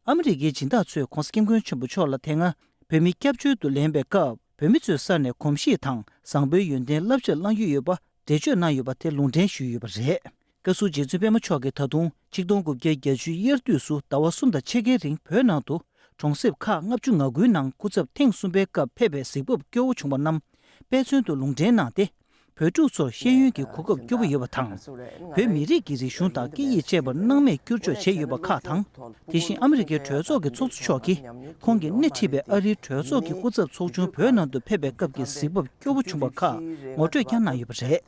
ཨ་མི་རི་ཀའི་སྦྱིན་བདག་ཚོས་༸གོང་ས་༸སྐྱབས་མགོན་ཆེན་པོ་མཆོག་ལ་དེ་སྔ་བོད་མི་སྐྱབས་བཅོལ་དུ་ལེན་པའི་སྐབས། བོད་མི་ཚོའི་ས་ནས་གོམས་གཤིས་དང་བཟང་པོའི་ཡོན་ཏན་བསླབ་བྱ་བླང་རྒྱུ་ཡོད་པ་འགྲེལ་བརྗོད་གནང་ཡོད་པ་དེ་ལུང་འདྲེན་ཞུས་ཡོད་པ་རེད། བཀའ་ཟུར་རྗེ་བཙུན་པད་མ་མཆོག་གིས་ད་དུང་ཆིག་སྟོང་དགུ་བརྒྱ་བརྒྱད་ཅུ་དབྱར་དུས་སུ་ཟླ་བ་གསུམ་དང་ཕྱེད་ཀའི་རིང་བོད་ནང་དུ་གྲོང་གསེབ་ཁག་ལྔ་བཅུ་ང་དགུའི་ནང་སྐུ་ཚབ་ཐེངས་གསུམ་པའི་སྐབས་ཕེབས་པའི་གཟིགས་བབ་སྐྱོ་བོ་བྱུང་བ་རྣམས་དཔེ་མཚོན་དུ་ལུང་འདྲེན་གནང་སྟེ། བོད་ཕྲུག་ཚོར་ཤེས་ཡོན་གྱི་གོ་སྐབས་སྐྱོ་པོ་ཡོད་པ་དང་། བོད་མི་རིགས་ཀྱི་རིག་གཞུང་དང་སྐད་ཡིག་བཅས་པར་སྣང་མེད་བསྐྱུར་བཅོས་བྱས་ཡོད་པ་ཁག་དང་། དེ་བཞིན་ཨ་མི་རི་ཀའི་གྲོས་ཚོགས་ཀྱི་ཚོགས་གཙོ་མཆོག་གིས་ཁོང་གིས་སྣེ་ཁྲིད་པའི་ཨ་རིའི་གྲོས་ཚོགས་ཀྱི་སྐུ་ཚབ་ཚོགས་ཆུང་བོད་ནང་དུ་ཕེབས་པའི་སྐབས་ཀྱི་གཟིགས་བབ་སྐྱོ་བོ་བྱུང་བ་ཁག་ངོ་སྤྲོད་ཀྱང་གནང་ཡོད་པ་རེད།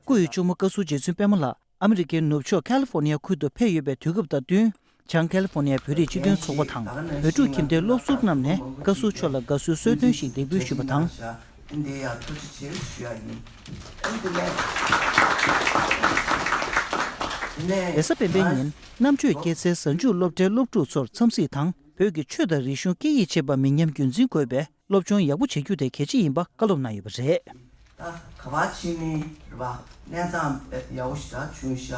སྐུ་ཡི་གཅུང་མོ་བཀའ་ཟུར་རྗེ་བཙུན་པད་མ་ལགས་ཨ་མི་རི་ཀའི་ནུབ་ཕྱོགས་ཁ་ལི་ཧྥོ་ནི་ཡ་ཁུལ་དུ་ཕེབས་ཡོད་པའི་དུས་སྐབས་དང་བསྟུན། བྱང་ཁ་ལི་ཧྥོ་ནི་ཡ་བོད་རིགས་སྤྱི་མཐུན་ཚོགས་པ་དང་བོད་ཕྲུག་ཁྱིམ་སྡེའི་སློབ་ཟུར་རྣམས་ནས་བཀའ་ཟུར་མཆོག་ལ་དགའ་བསུའི་གསོལ་སྟོན་ཞིག་འདེགས་འབུལ་ཞུས་པ་དང་། འདི་ཡང་ཐུགས་རྗེ་ཆེ་ཞུ་ཡ་ཡིན། ཨ་ནི་དེ་ནས་དེ་ནས་རེས་གཟའ་སྤེན་པའི་ཉིན་རྣམ་དཔྱོད་སྐྱེད་ཚལ་གཟའ་མཇུག་སློབ་གྲྭའི་སློབ་ཕྲུག་ཚོར་འཚམས་གཟིགས་དང་བོད་ཀྱི་ཆོས་དང་རིག་གཞུང་སྐད་ཡིག་བཅས་པ་མི་ཉམས་རྒྱུན་འཛིན་དགོས་པའི། སློབ་སྦྱོང་ཡག་པོ་བྱེད་རྒྱུ་དེ་གལ་ཆེ་ཡིན་པ་བཀའ་སློབ་གནང་ཡོད་པ་རེད། ད་ག་པར་ཕྱིན་ནའི་རེད་པ། གནས་སྟངས་དཔེ་ཡག་པོ་ཞེ་དྲག་བྱུང་ཤག་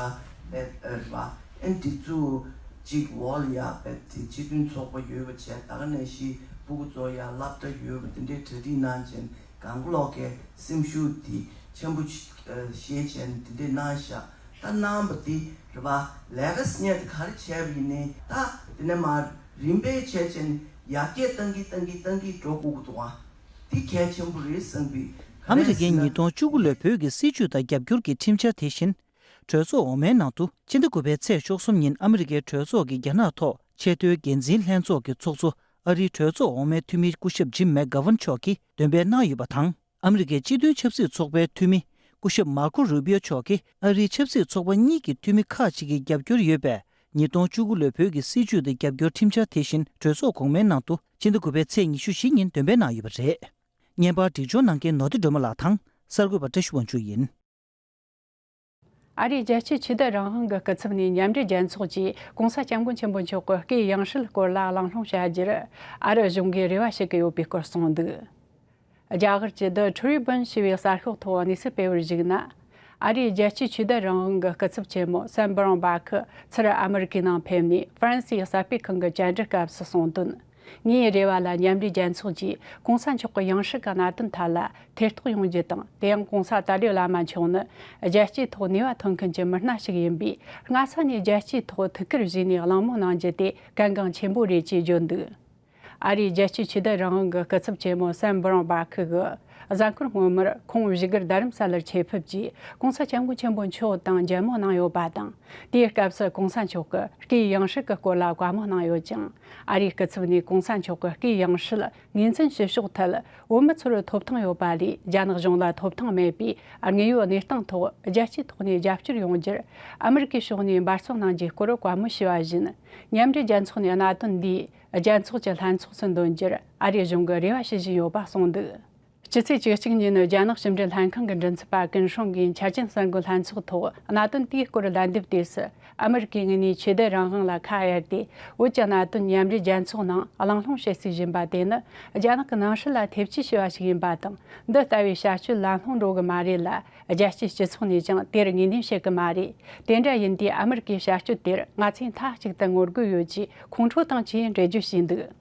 དཔེ་རེད་པ། ཨེ་འདི་ཚོ་གཅིག་འོག་ལ་ཡ་དཔེ་དེ་སྤྱི་མཐུན་ཚོགས་པ་ཡོད་པ་བྱས། ད་ག་ནང་བཞིན་སྤུ་གུ་ཚོ་ཡ་སློབ་གྲྭ་ཡོད་པ་དེ་འདྲའི་གྲ་སྒྲིག་གནང་བྱས། གང་ག་ལོག་གི་སེམས་ཤུགས་དེ་ཆེན་པོ་བྱས་བྱས་དེ་འདྲའི་གནང་ཤག་ད་གནང་བ་དེ་རེད་པ། ལས་ཀ་ཟེར་མཁན་དེ་ག་རེ་བྱས་པ་ཡིན་ནའི་ད་དེ་ནས་མར་རིམ་པས་བྱས་བྱས་ནས་ཡར་རྒྱས་གཏང་གིན་གཏང་གིན་གཏང་གིན་འགྲོ་དགོས་ཀྱི་འདུག་ཨ། འདི་གལ་ཆེན་པོ་རེད་བསམ་པའི། ཨ་མི་རི་ཀའི་ཉིས་སྟོང་བཅུ་དགུ་ལོའི་བོད་ཀྱི་སྲིད་བྱུས་དང་རྒྱབ་སྐྱོར་གྱི་ཁྲིམས་འཆར་དེ་བཞིན། གྲོས་ཚོགས་འོག་མའི་ནང་དུ་ཕྱི་ཟླ་དགུ་པའི་ཚེས་བཅུ་གསུམ་ཉིན་ཨ་མི་རི་ཀའི་གྲོས་ཚོགས་ཀྱི་རྒྱ་ནག་ཐོག་ཆེས་མཐོའི་འགན་འཛིན་ལྷན་ཚོགས་ཀྱི་ཚོགས་གཙོ་ཨ་རིའི་གྲོས་ཚོགས་འོག་མའི་འཐུས་མི་སྐུ་ཞབས་ཇིམ་མེག་གྷ་ཝན་མཆོག་གིས་འདོན་སྤེལ་གནང་ཡོད་པ་དང་། ཨ་མི་རི་ཀའི་སྤྱི་མཐུན་ཆབ་སྲིད་ཚོགས་པའི་འཐུས་མི་སྐུ་ཞབས་མར་ཀོ་རུ་པིའོ་མཆོག་གིས་ཨ་རིའི་ཆབ་སྲིད་ཚོགས་པ་གཉིས་ཀྱི་འཐུས་མི་ཁག་ཅིག་གིས་རྒྱབ་སྐྱོར་ཡོད་པའི་ཉིས་སྟོང་བཅུ་དགུ་ལོའི་བོད་ཀྱི་སྲིད་བྱུས་དང་རྒྱབ་སྐྱོར་ཁྲིམས་འཆར་དེ་བཞིན་གྲོས་ཚོགས་གོང་མའི་ནང་དུ་ཕྱི་ཟླ་དགུ་པའི་ཚེས་ཉི་ཤུ་བཞི་ཉིན་འདོན་སྤེལ་གནང་ཡོད་པ་རེད། བརྙན་པར་སྒྲིག་སྦྱོར་གནང་མཁན་ནོར་བདེ་སྒྲོལ་མ་ལགས་དང་གསར་འགོད་པ་བཀྲ་ཤིས་དབང་ཕྱུག་ཡིན། ཨ་རིའི་རྒྱལ་སྤྱིའི་ཆོས་དད་རང་དབང་གི་སྐུ་ཚབ་ནས་མཉམ་འབྲེལ་རྒྱལ་ཚོགས་ཀྱིས་༸གོང་ས་༸སྐྱབས་མགོན་ཆེན་པོ་མཆོག་གི་སྐུའི་ཡང་སྲིད་སྐོར་ལ་གླེང་སློང་བྱ་རྒྱུར་ཨ་རི་གཞུང་གིས་རེ་བ་བྱེད་ཀྱི་ཡོད་པའི་སྐོར་གསུངས་འདུག་རྒྱ་གར་གྱི་The Tribune ཞེས་པའི་གསར་ཤོག་ཐོག་གནས་ཚུལ་སྤེལ་བར་གཞིགས་ན། ཨ་རིའི་རྒྱལ་སྤྱིའི་ཆོས་དད་རང་དབང་གི་སྐུ་ཚབ་ཆེན་མོ་སན་བྷ་རོན་སྦར་ཁི་ཚུར་ཨ་མི་རི་ཀའི་ནང་ཕེབས་ནས་ཧྥ་རན་སིའི་གསར་སྤེལ་ཁང་གི་བཅར་འདྲི་སྐབས་སུ་གསུངས་དོན། ངའི་རེ་བ་ལ་མཉམ་འབྲེལ་རྒྱལ་ཚོགས་ཀྱིས་༸གོང་ས་མཆོག་གི་ཡང་སྲིད་ཀྱི་གནད་དོན་ཐད་ལ་ཐེ་གཏོགས་ཡོང་རྒྱུ་དང་། དེ་ཡང་༸གོང་ས་ཏཱ་ལའི་བླ་མ་མཆོག་ནི་རྒྱལ་སྤྱིའི་ཐོག་ནུས་པ་ཐོན་མཁན་གྱི་མི་སྣ་ཞིག་ཡིན་པས། སྔ་ས་ནས་རྒྱལ་སྤྱིའི་ཐོག་ཐུགས་ཁུར་བཞེས་ནས་གླེང་མོལ་གནང་རྒྱུ་དེ་གལ་འགངས་ཆེན་པོ་རེད་ཅེས་བརྗོད་འདུག་ཨ་རིའི་རྒྱལ་སྤྱིའི་ཆོས་དད་རང་དབང་གི་སྐུ་ཚབ་ཆེན་མོ་སན་བྷ་རོན་སྦར་ཁི་གིས་གཟའ་འཁོར་སྔོན་མར་ཁོང་བཞུགས་སྒར་རྡ་རམ་ས་ལར་ཆེད་ཕེབས་ཀྱིས་༸གོང་ས་༸སྐྱབས་མགོན་ཆེན་པོ་མཆོག་དང་མཇལ་མོལ་གནང་ཡོད་པ་དང་། དེའི་སྐབས་སུ་༸གོང་ས་མཆོག་གི་སྐུའི་ཡང་སྲིད་ཀྱི་སྐོར་ལ་བཀའ་མོལ་གནང་ཡོད་ཅིང་། ཨ་རིའི་སྐུ་ཚབ་ནས་༸གོང་ས་མཆོག་གི་སྐུའི་ཡང་སྲིད་ངོས་འཛིན་བྱེད་ཕྱོགས་ཐད་བོད་མི་ཚོར་ཐོབ་ཐང་ཡོད་པ་ལས་རྒྱ་ནག་གཞུང་ལ་ཐོབ་ཐང་མེད་པས། དངོས་ཡོད་གནས་སྟངས་ཐོག་རྒྱལ་སྤྱིའི་ཐོག་ནས་རྒྱབ་སྐྱོར་ཡོང་རྒྱུར་ཨ་མི་རི་ཀའི་ཕྱོགས་ནས་འབད་བརྩོན་གནང་རྒྱུའི་སྐོར་བཀའ་མོལ་ཞུས་པ་བཞིན། མཉམ་འབྲེལ་རྒྱལ་ཚོགས་ནས་གནད་དོན་འདིའི་རྒྱལ་ཚོགས་ཀྱི་ལྷན་ཚོགས་སུ་འདོན་རྒྱུར་ཨ་རིའི་གཞུང་གིས་རེ་བ་བྱེད་བཞིན་ཡོད་པ་གསུངས་འདུག་ཕྱི་ཚེས་བཅུ་གཅིག་ཉིན་རྒྱ་ནག་ཕྱི་འབྲེལ་ལྷན་ཁང་གི་མགྲིན་ཚབ་པ་ཀུན་ཧྲུང་གིས་འཆར་ཅན་གསར་འགོད་ལྷན་ཚོགས་ཐོག་གནད་དོན་དེའི་སྐོར་ལན་འདེབས་དུས་སུ། ཨ་མི་རི་ཀའི་ངོས་ནས་ཆོས་དད་རང་དབང་ལ་ཁ་གཡར་ཏེ། བོད་ཀྱི་གནད་དོན་མཉམ་འབྲེལ་རྒྱལ་ཚོགས་ནང་གླེང་སློང་བྱེད་སྲིད་བཞིན་པ་དེ་ནི། རྒྱ་ནག་གི་ནང་སྲིད་ལ་ཐེབས་ཇུས་བྱས་པ་ཞིག་ཡིན་པ་དང་། འདི་ལྟ་བུའི་བྱ་སྤྱོད་ལམ་ལྷོང་འགྲོ་གི་མ་རེད་ལ། རྒྱལ་སྤྱིའི་སྤྱི་ཚོགས་ནས་ཀྱང་དེར་ངོས་ལེན་བྱེད་ཀྱི་མ་རེད། དེ་འདྲ་ཡིན་དུས་ཨ་མི་རི་ཀའི་བྱ་སྤྱོད་དེར་ང་ཚོས་མཐའ་གཅིག་ཏུ་ངོ་རྒོལ་ཡོད་ཅེས་ཁོང་ཁྲོ་དང་བཅས་འགྲེལ་བརྗོད་བྱས་འདུག།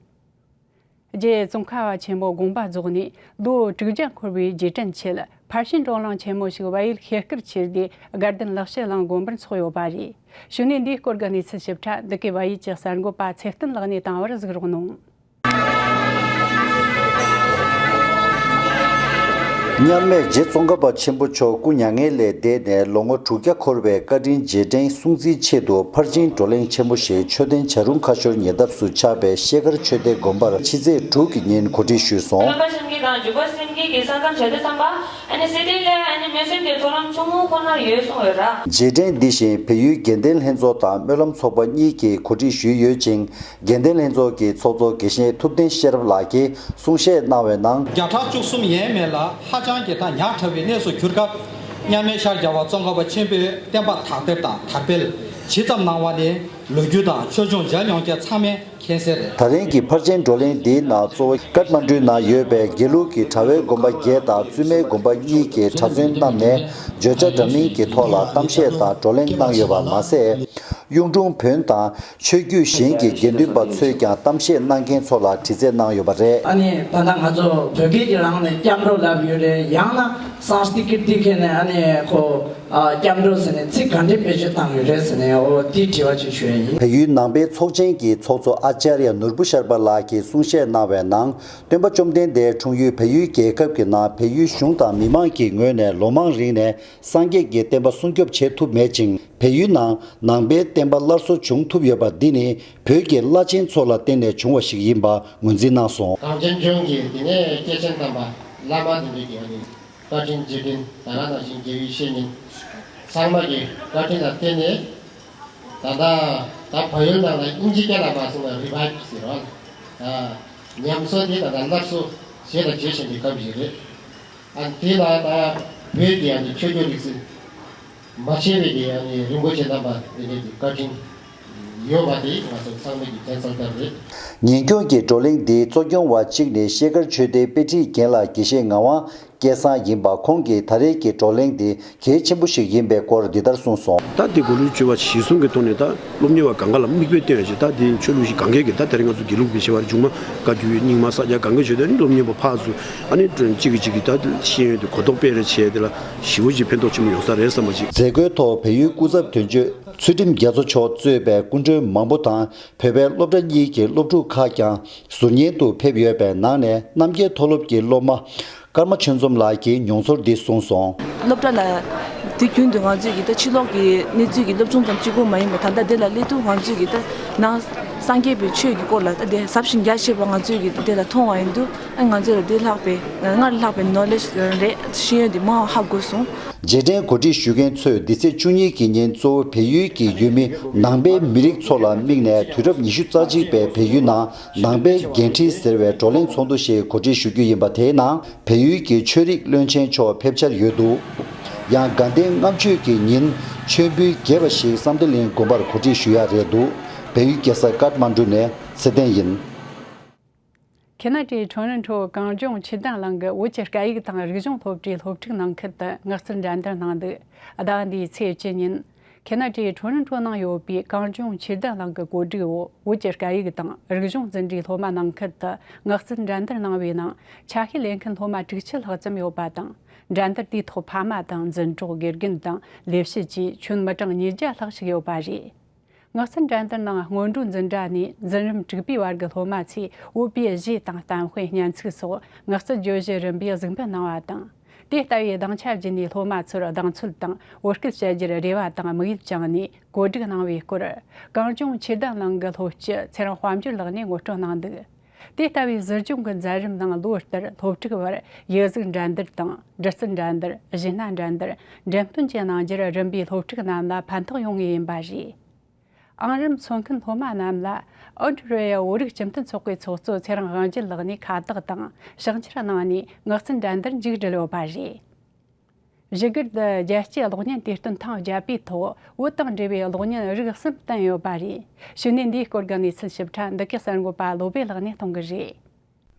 རྗེ་ཙོང་ཁ་པ་ཆེན་པོ་དགོངས་པ་རྫོགས་ནས་ལོ་དྲུག་བརྒྱ་འཁོར་བའི་རྗེས་དྲན་ཆེད། ཕར་ཕྱིན་བགྲོ་གླེང་ཆེན་མོ་ཞིག་བལ་ཡུལ་ཤེལ་དཀར་ཆོས་སྡེ་དགའ་ལྡན་ལེགས་བཤད་གླིང་དགོན་པར་འཚོགས་ཡོད་པ་རེད། གཞུག་ནས་འདིའི་སྐོར་གྱི་གནས་ཚུལ་ཞིབ་ཕྲ་འདི་གའི་བལ་ཡུལ་གྱི་གསར་འགོད་པ་ཚེ་བརྟན་ལགས་ནས་བཏང་བར་གཟིགས་རོགས་གནང་། མཉམ་མེད་རྗེ་ཙོང་ཁ་པ་ཆེན་པོ་མཆོག་སྐུ་མྱ་ངན་ལས་འདས་ནས་ལོ་ངོ་དྲུག་བརྒྱ་འཁོར་བའི་བཀའ་དྲིན་རྗེས་དྲན་སྲུང་བརྩིའི་ཆེད་དུ་ཕར་ཕྱིན་བགྲོ་གླེང་ཆེན་མོ་ཞིག་མཆོད་རྟེན་བྱ་རུང་ཁ་ཤོར་ཉེ་འདབས་སུ་ཆགས་པའི་ཤེལ་དཀར་ཆོས་སྡེ་དགོན་པར་ཕྱི་ཚེས་དྲུག་གི་ཉིན་གོ་སྒྲིག་ཞུས་སོང་། ཀརྨ་པ་གསུམ་གྱི་དང་འཇུག་པ་གསུམ་གྱི་གི་ས་ཁམས་བྱ་དུ་བསམ་པ་ཨ་ནི་སི་ཏི་ལ་ཨ་ནི་མེ་སོན་གྱི་ཚོགས་ལམ་ཆུང་ངུ་ཁོ་ན་ཡོད་གསུང་ཡོད་ར། རྗེས་དྲན་འདི་བཞིན་བལ་ཡུལ་དགེ་ལྡན་ལྷན་ཚོགས་དང་སྨོན་ལམ་ཚོགས་པ་གཉིས་ཀྱིས་གོ་སྒྲིག་ཞུས་ཡོད་ཅིང་། དགེ་ལྡན་ལྷན་ཚོགས་ཀྱི་ཚོགས་གཙོ་དགེ་བཤེས་ཐུབ་བསྟན་ཤེས་རབ་ལགས་ཀྱིས་གསུང་བཤད་གནང་བའི་ནང་། བརྒྱ་ཕྲག་བཅུ་གསུམ་ཡས་མས་ལ་ཧ་ཅང་གི་ད་ཉག་ཕྲ་བའི་གནས་སུ་གྱུར་སྐབས། མཉམ་མེད་ཤར་རྒྱལ་བ་ཙོང་ཁ་པ་ཆེན་པོས་བསྟན་པ་དར་སྤེལ་དང་དར་སྤེལ་ཇི་ཙམ་གནང་བ་ནི་ལོ་རྒྱུས་དང་ཆོས་འབྱུང་མཇལ་མྱོང་མཁན་ཚང་མས་མཁྱེན་གསལ་རེད། ད་རིང་གི་ཕར་ཕྱིན་བགྲོ་གླེང་འདིའི་ནང་གཙོ་བོ་ཀཏ་མན་ཌུའི་ནང་ཡོད་པའི་དགེ་ལུགས་ཀྱི་གྲྭ་བའི་དགོན་པ་བརྒྱད་དང་བཙུན་མའི་དགོན་པ་གཉིས་ཀྱི་གྲྭ་བཙུན་རྣམས་ནས་བརྗོད་བྱ་འདྲ་མིན་གྱི་ཐོག་ལ་གཏམ་བཤད་དང་བགྲོ་གླེང་གནང་ཡོད་པ་མ་ཟད། གཡུང་དྲུང་བོན་དང་ཆོས་བརྒྱུད་གཞན་གྱི་དགེ་འདུན་པ་ཚོས་ཀྱང་གཏམ་བཤད་གནང་མཁན་ཚོ་ལ་དྲི་རྩད་གནང་ཡོད་པ་རེད། ཨ་ནི་ད་ལྟ་ང་ཚོ་བོད་སྐད་ཀྱི་རང་ནས་སྐྱབས་འགྲོ་ལབ་ཡོད་རེད། ཡང་ན་སངས་ཀྲིཏ་ཀིརྟི་ཁེ་ནས་ཨ་ནི་ཁོ་ཨ་སྐྱབས་འགྲོ་ཟེར་ནས་ཚིག་ག་འདྲས་བེད་སྤྱོད་བཏང་ཡོད་རེད་ཟེར་ནས་འོ་དེའི་དྲི་བ་ཅིག་ཞུ་ཡ་ཡིན། བལ་ཡུལ་ནང་པའི་ཚོགས་ཆེན་གྱི་ཚོགས་གཙོ་ཨ་ཙརྱ་ནོར་བུ་ཤར་པ་ལགས་ཀྱིས་གསུང་བཤད་གནང་བའི་ནང་། སྟོན་པ་བཅོམ་ལྡན་འདས་འཁྲུངས་ཡུལ་བལ་ཡུལ་རྒྱལ་ཁབ་ཀྱི་ནང་བལ་ཡུལ་གཞུང་དང་མི་མང་གི་ངོས་ནས་ལོ་མང་རིང་ནས་སངས་རྒྱས་ཀྱི་བསྟན་པ་སྲུང་སྐྱོབ་བྱེད་ཐུབ་མེད་ཅིང་། བལ་ཡུལ་ནང་ནང་པའི་བསྟན་པ་སླར་གསོ་བྱུང་ཐུབ་ཡོད་པ་འདི་ནི་བོད་ཀྱི་བླ་ཆེན་ཚོ་ལ་བརྟེན་ནས་བྱུང་བ་ཞིག་ཡིན་པ་ངོས་འཛིན་གནང་སོང་། གངས་ཅན་ལྗོངས་ཀྱི་དེ་ནས་སྐྱེས་ཆེན་དམ་པ་བླ་མ་དེ་འདྲ་གི་ཨ་ནི་བཀའ་དྲིན་རྗེས་དྲན་ད་ག་ནང་བཞིན་དགེ་བའི་བཤེས་གཉེན་ཚང་མ་གི་བཀའ་དྲིན་ལ་བརྟེན་ནས། ད་ལྟ་ད་བལ་ཡུལ་ནང་ལ་ཨིན་ཇི་སྐད་ལ་མ་སོང་ན་རི་བའི་བ་ཟེར་བ་ལ། ཉམས་གསོ་དེ་ད་ལྟ་སླར་གསོ་བྱས་དང་བྱེད་བཞིན་པའི་སྐབས་ཤིག་རེད། ཨ་དེ་ལ་ད་བོད་ཀྱི་ཨ་ནི་ཆོས་བརྒྱུད་རིག་གསུམ་མ་ཆད་པའི་གི་ཨ་ནི་རིན་པོ་ཆེ་རྣམ་པ་དེ་འདྲའི་གི་བཀའ་དྲིན་ཡོད་པ་དེ་ང་ཚོ་ཚང་མས་ཀྱི་མཚན་གསལ་ལྟར་རེད། ཉིན་སྐྱོང་གི་བགྲོ་གླེང་འདིའི་གཙོ་སྐྱོང་བ་གཅིག་ནི་ཤེལ་དཀར་ཆོས་སྡེའི་དཔེ་ཁྲིད་རྒན་ལགས་དགེ་བཤེས་ངག་དབང་སྐལ་བཟང་ཡིན་པ། ཁོང་གིས་ད་རེས་ཀྱི་བགྲོ་གླེང་འདི་གལ་ཆེན་པོ་ཞིག་ཡིན་པའི་སྐོར་འདི་ལྟར་གསུངས་སོང་། ད་དེ་གོ་ལུགས་སྤྱོད་པ་གཞིར་བཟུང་གི་ཐོག་ནས་ད་སློབ་གཉེར་བ་གང་ག་ལ་མིག་དཔེ་སྟོན་ཡ་ཞིག་ད་དེ་ཆོས་ལུགས་ཤིག་གང་གས་ཀྱི་ད་དེ་རིང་ང་ཚོ་དགེ་ལུགས་པའི་བྱེ་བ་རེད། སྒྲོལ་མ་བཀའ་བརྒྱུད་སྙིགས་མ་ས་སྐྱ་གང་གས་བྱེད་དོན་ནི་སློབ་གཉེར་བ་ཕར་ཚུར་ཨ་ནི་གཅིག་གིས་གཅིག་གི་ད་ཤེས་ཡོན་དེ་གོ་རྟོགས་སྤེལ་རེས་བྱས་དེ་ལ་ཞེ་པོ་ཅིག་ཕན་ཐོགས་ཆེན་པོ་ཡོང་ས་རེད་བསམ་པ་ཅིག། མཛད་སྒོའི་ཐོག་བལ་ཡུལ་སྐུ་ཚབ་དོན་གཅོད་ཚུལ་ཁྲིམས་རྒྱ་མཚོ་མཆོག་གཙོས་པའི་སྐུ་མགྲོན་མང་པོ་དང་། བོད་པའི་སློབ་གྲྭ་གཉིས་ཀྱི་སློབ་ཕྲུག་ཁག་ཀྱང་ཟུར་ཉན་དུ་ཕེབས་ཡོད་པའི་ནང་ནས་རྣམ་རྒྱལ་མཐོ་སློབ་ཀྱི་སློབ་མ་ཀརྨ་ཆོས་འཛོམས་ལགས་ཀྱིས་མྱོང་ཚོར་འདི་གསུངས་སོང་། སློབ་གྲྭ་ལ་དུས་རྒྱུན་དུ་ང་ཚོས་ཀྱི་ད་ཕྱི་ལོགས་ཀྱི་གནས་ཚུལ་གྱི་སློབ་སྦྱོང་ཙམ་གཅིག་པུ་མ་ཡིན་པར་ད་ལྟ་འདི་ལ་སླེབས་དུས་ང་ཚོས་ཀྱི་ད་ནང་སངས་རྒྱས་པའི་ཆོས་ཀྱི་སྐོར་ལ་ད་དེ་ཟབ་ཞིང་རྒྱ་ཆེ་བ་ང་ཚོས་ཀྱི་དེ་ལ་མཐོང་བ་ཡིན་དུས་ཨ་ང་ཚོ་ལ་དེ་ལྷག་པའི་སྔར་ལྷག་པའི་ནོ་ལེཇ་རེད། ཤེས་ཡོན་འདི་མང་བ་ཧ་གོ་སོང་། རྗེས་དྲན་གོ་སྒྲིག་ཞུ་མཁན་ཚོས་འདི་ཚེས་བཅུ་གཉིས་ཀྱི་ཉིན་གཙོ་བོ་བལ་ཡུལ་གྱི་ཡུལ་མི་ནང་པའི་མི་རིགས་ཚོ་ལ་དམིགས་ནས་དུས་རབས་ཉི་ཤུ་རྩ་གཅིག་པའི་བལ་ཡུལ་ནང་ནང་པའི་འགན་འཁྲི་ཟེར་བའི་བགྲོ་གླེང་ཚོགས་འདུ་ཞིག་གོ་སྒྲིག་ཞུ་རྒྱུ་ཡིན་པ། དེའི་ནང་བལ་ཡུལ་གྱི་ཆོས་རིག་བློན་ཆེན་མཆོག་ཕེབས་འཆར་ཡོད་འདུག། ཡང་དགའ་ལྡན་ལྔ་མཆོད་ཀྱི་ཉིན་མཆོད་འབུལ་རྒྱས་པ་ཞིག་བསམ་གཏན་གླིང་དགོན་པར་གོ་སྒྲིག་ཞུ་ཡ་རེད་འདུག། བལ་ཡུལ་རྒྱལ་ས་ཀཏ་མན་ཌུ་ནས་ཚེ་བརྟན་ཡིན། ཁེ་ན་ཌའི་ཊོ་རོན་ཊོ་གངས་ལྗོངས་ཆོས་དད་གླིང་གི་བོད་ཀྱི་སྐད་ཡིག་དང་རིག་གཞུང་སློབ་གྲྭའི་སློབ་ཕྲུག་ནང་ཁུལ་དུ་ངག་རྩལ་འགྲན་བསྡུར་གནང་འདུག། ཟླ་བ་འདིའི་ཚེས་བཅུ་ཉིན། ཁེ་ན་ཌའི་ཊོ་རོན་ཊོ་ནང་ཡོད་པའི་གངས་ལྗོངས་ཆོས་དད་གླིང་གི་གོ་སྒྲིག་འོག་བོད་ཀྱི་སྐད་ཡིག་དང་རིག་གཞུང་འཛིན་གྲྭའི་སློབ་མ་ནང་ཁུལ་དུ་ངག་རྩལ་འགྲན་བསྡུར་གནང་བའི་ནང་ཆ་ཤས་ལེན་མཁན་སློབ་མ་དྲུག་ཅུ་ལྷག་ཙམ་ཡོད་པ་དང་། འགྲན་བསྡུར་དེའི་ཐོག་ཕ་མ་དང་འཛིན་གྲོགས། དགེ་རྒན་དང་ལས་བྱེད་བཅས་ཁྱོན་མི་གྲངས་ཉིས་བརྒྱ་ལྷག་ཞིག་ཡོད་པ་རེད། ངག་རྩལ་འགྲན་བསྡུར་ནང་སྔོན་འགྲོའི་འཛིན་གྲྭ་ནས་འཛིན་རིམ་དྲུག་པའི་བར་གྱི་སློབ་མ་ཚོས་འོས་པའི་གཞས་དང་གཏམ་དཔེ། སྙན་ཚིག་སོགས་ངག་རྩལ་བརྗོད་གཞི་རིམ་པས་གཟིགས་འབུལ་གནང་བ་དང་། དེ་ལྟ་བུའི་སྡིངས་ཆ་བརྒྱུད་ནས་སློབ་མ་ཚོར་གདེང་ཚོད་དང་བོད་སྐད་བཤད་རྒྱུར་རེ་བ་དང་དམིགས་ཡུལ་བཅངས་ནས་གོ་སྒྲིག་གནང་བའི་སྐོར། གངས་ལྗོངས་ཆོས་དད་གླིང་གི་སློབ་སྤྱི་ཚེ་རིང་དཔལ་འབྱོར་ལགས་ནས་ངོ་སྤྲོད་གནང་འདུག། དེ་ལྟ་བུའི་གཟི་ལྗོངས་ཀྱི་མཛད་རིམ་ནང་ལོ་ལྟར་སློབ་ཕྲུག་བར་ཡིག་གཟུགས་འགྲན་བསྡུར་དང་། འདྲི་རྩད་འགྲན་བསྡུར། གཞས་སྣ་འགྲན་བསྡུར། འགྲེམས་སྟོན་བཅས་གནང་རྒྱུར་རིམ་པས་སློབ་ཕྲུག་རྣམས་ལ་ཕན་ཐོགས་ཡོང་ངེས་ཡིན་པ་རེད། ཨང་རིམ་འཚོལ་མཁན་སློབ་མ་རྣམས་ལ་ཨོ་སི་ཀྲི་ཡ་བོད་རིགས་སྤྱི་མཐུན་ཚོགས་པའི་ཚོགས་གཙོ་ཚེ་རིང་དབང་རྒྱལ་ལགས་ནས་ཁ་བཏགས་དང་ཕྱག་འཁྱེར་གནང་ནས་ངག་རྩལ་འགྲན་བསྡུར་མཇུག་བསྒྲིལ་ཡོད་པ་རེད། བཞུགས་སྒར་དུ་རྒྱལ་སྤྱིའི་གློག་བརྙན་དུས་སྟོན་ཐེངས་བརྒྱད་པའི་ཐོག་བོད་དང་འབྲེལ་བའི་གློག་བརྙན་རིགས་གསུམ་བསྟན་ཡོད་པ་རེད། ཞུ་ནས་འདིའི་སྐོར་གྱི་གནས་ཚུལ་ཞིབ་ཕྲ་འདི་གའི་གསར་འགོད་པ་བློ་བྷེ་ལགས་ནས་གཏོང་གི་རེད།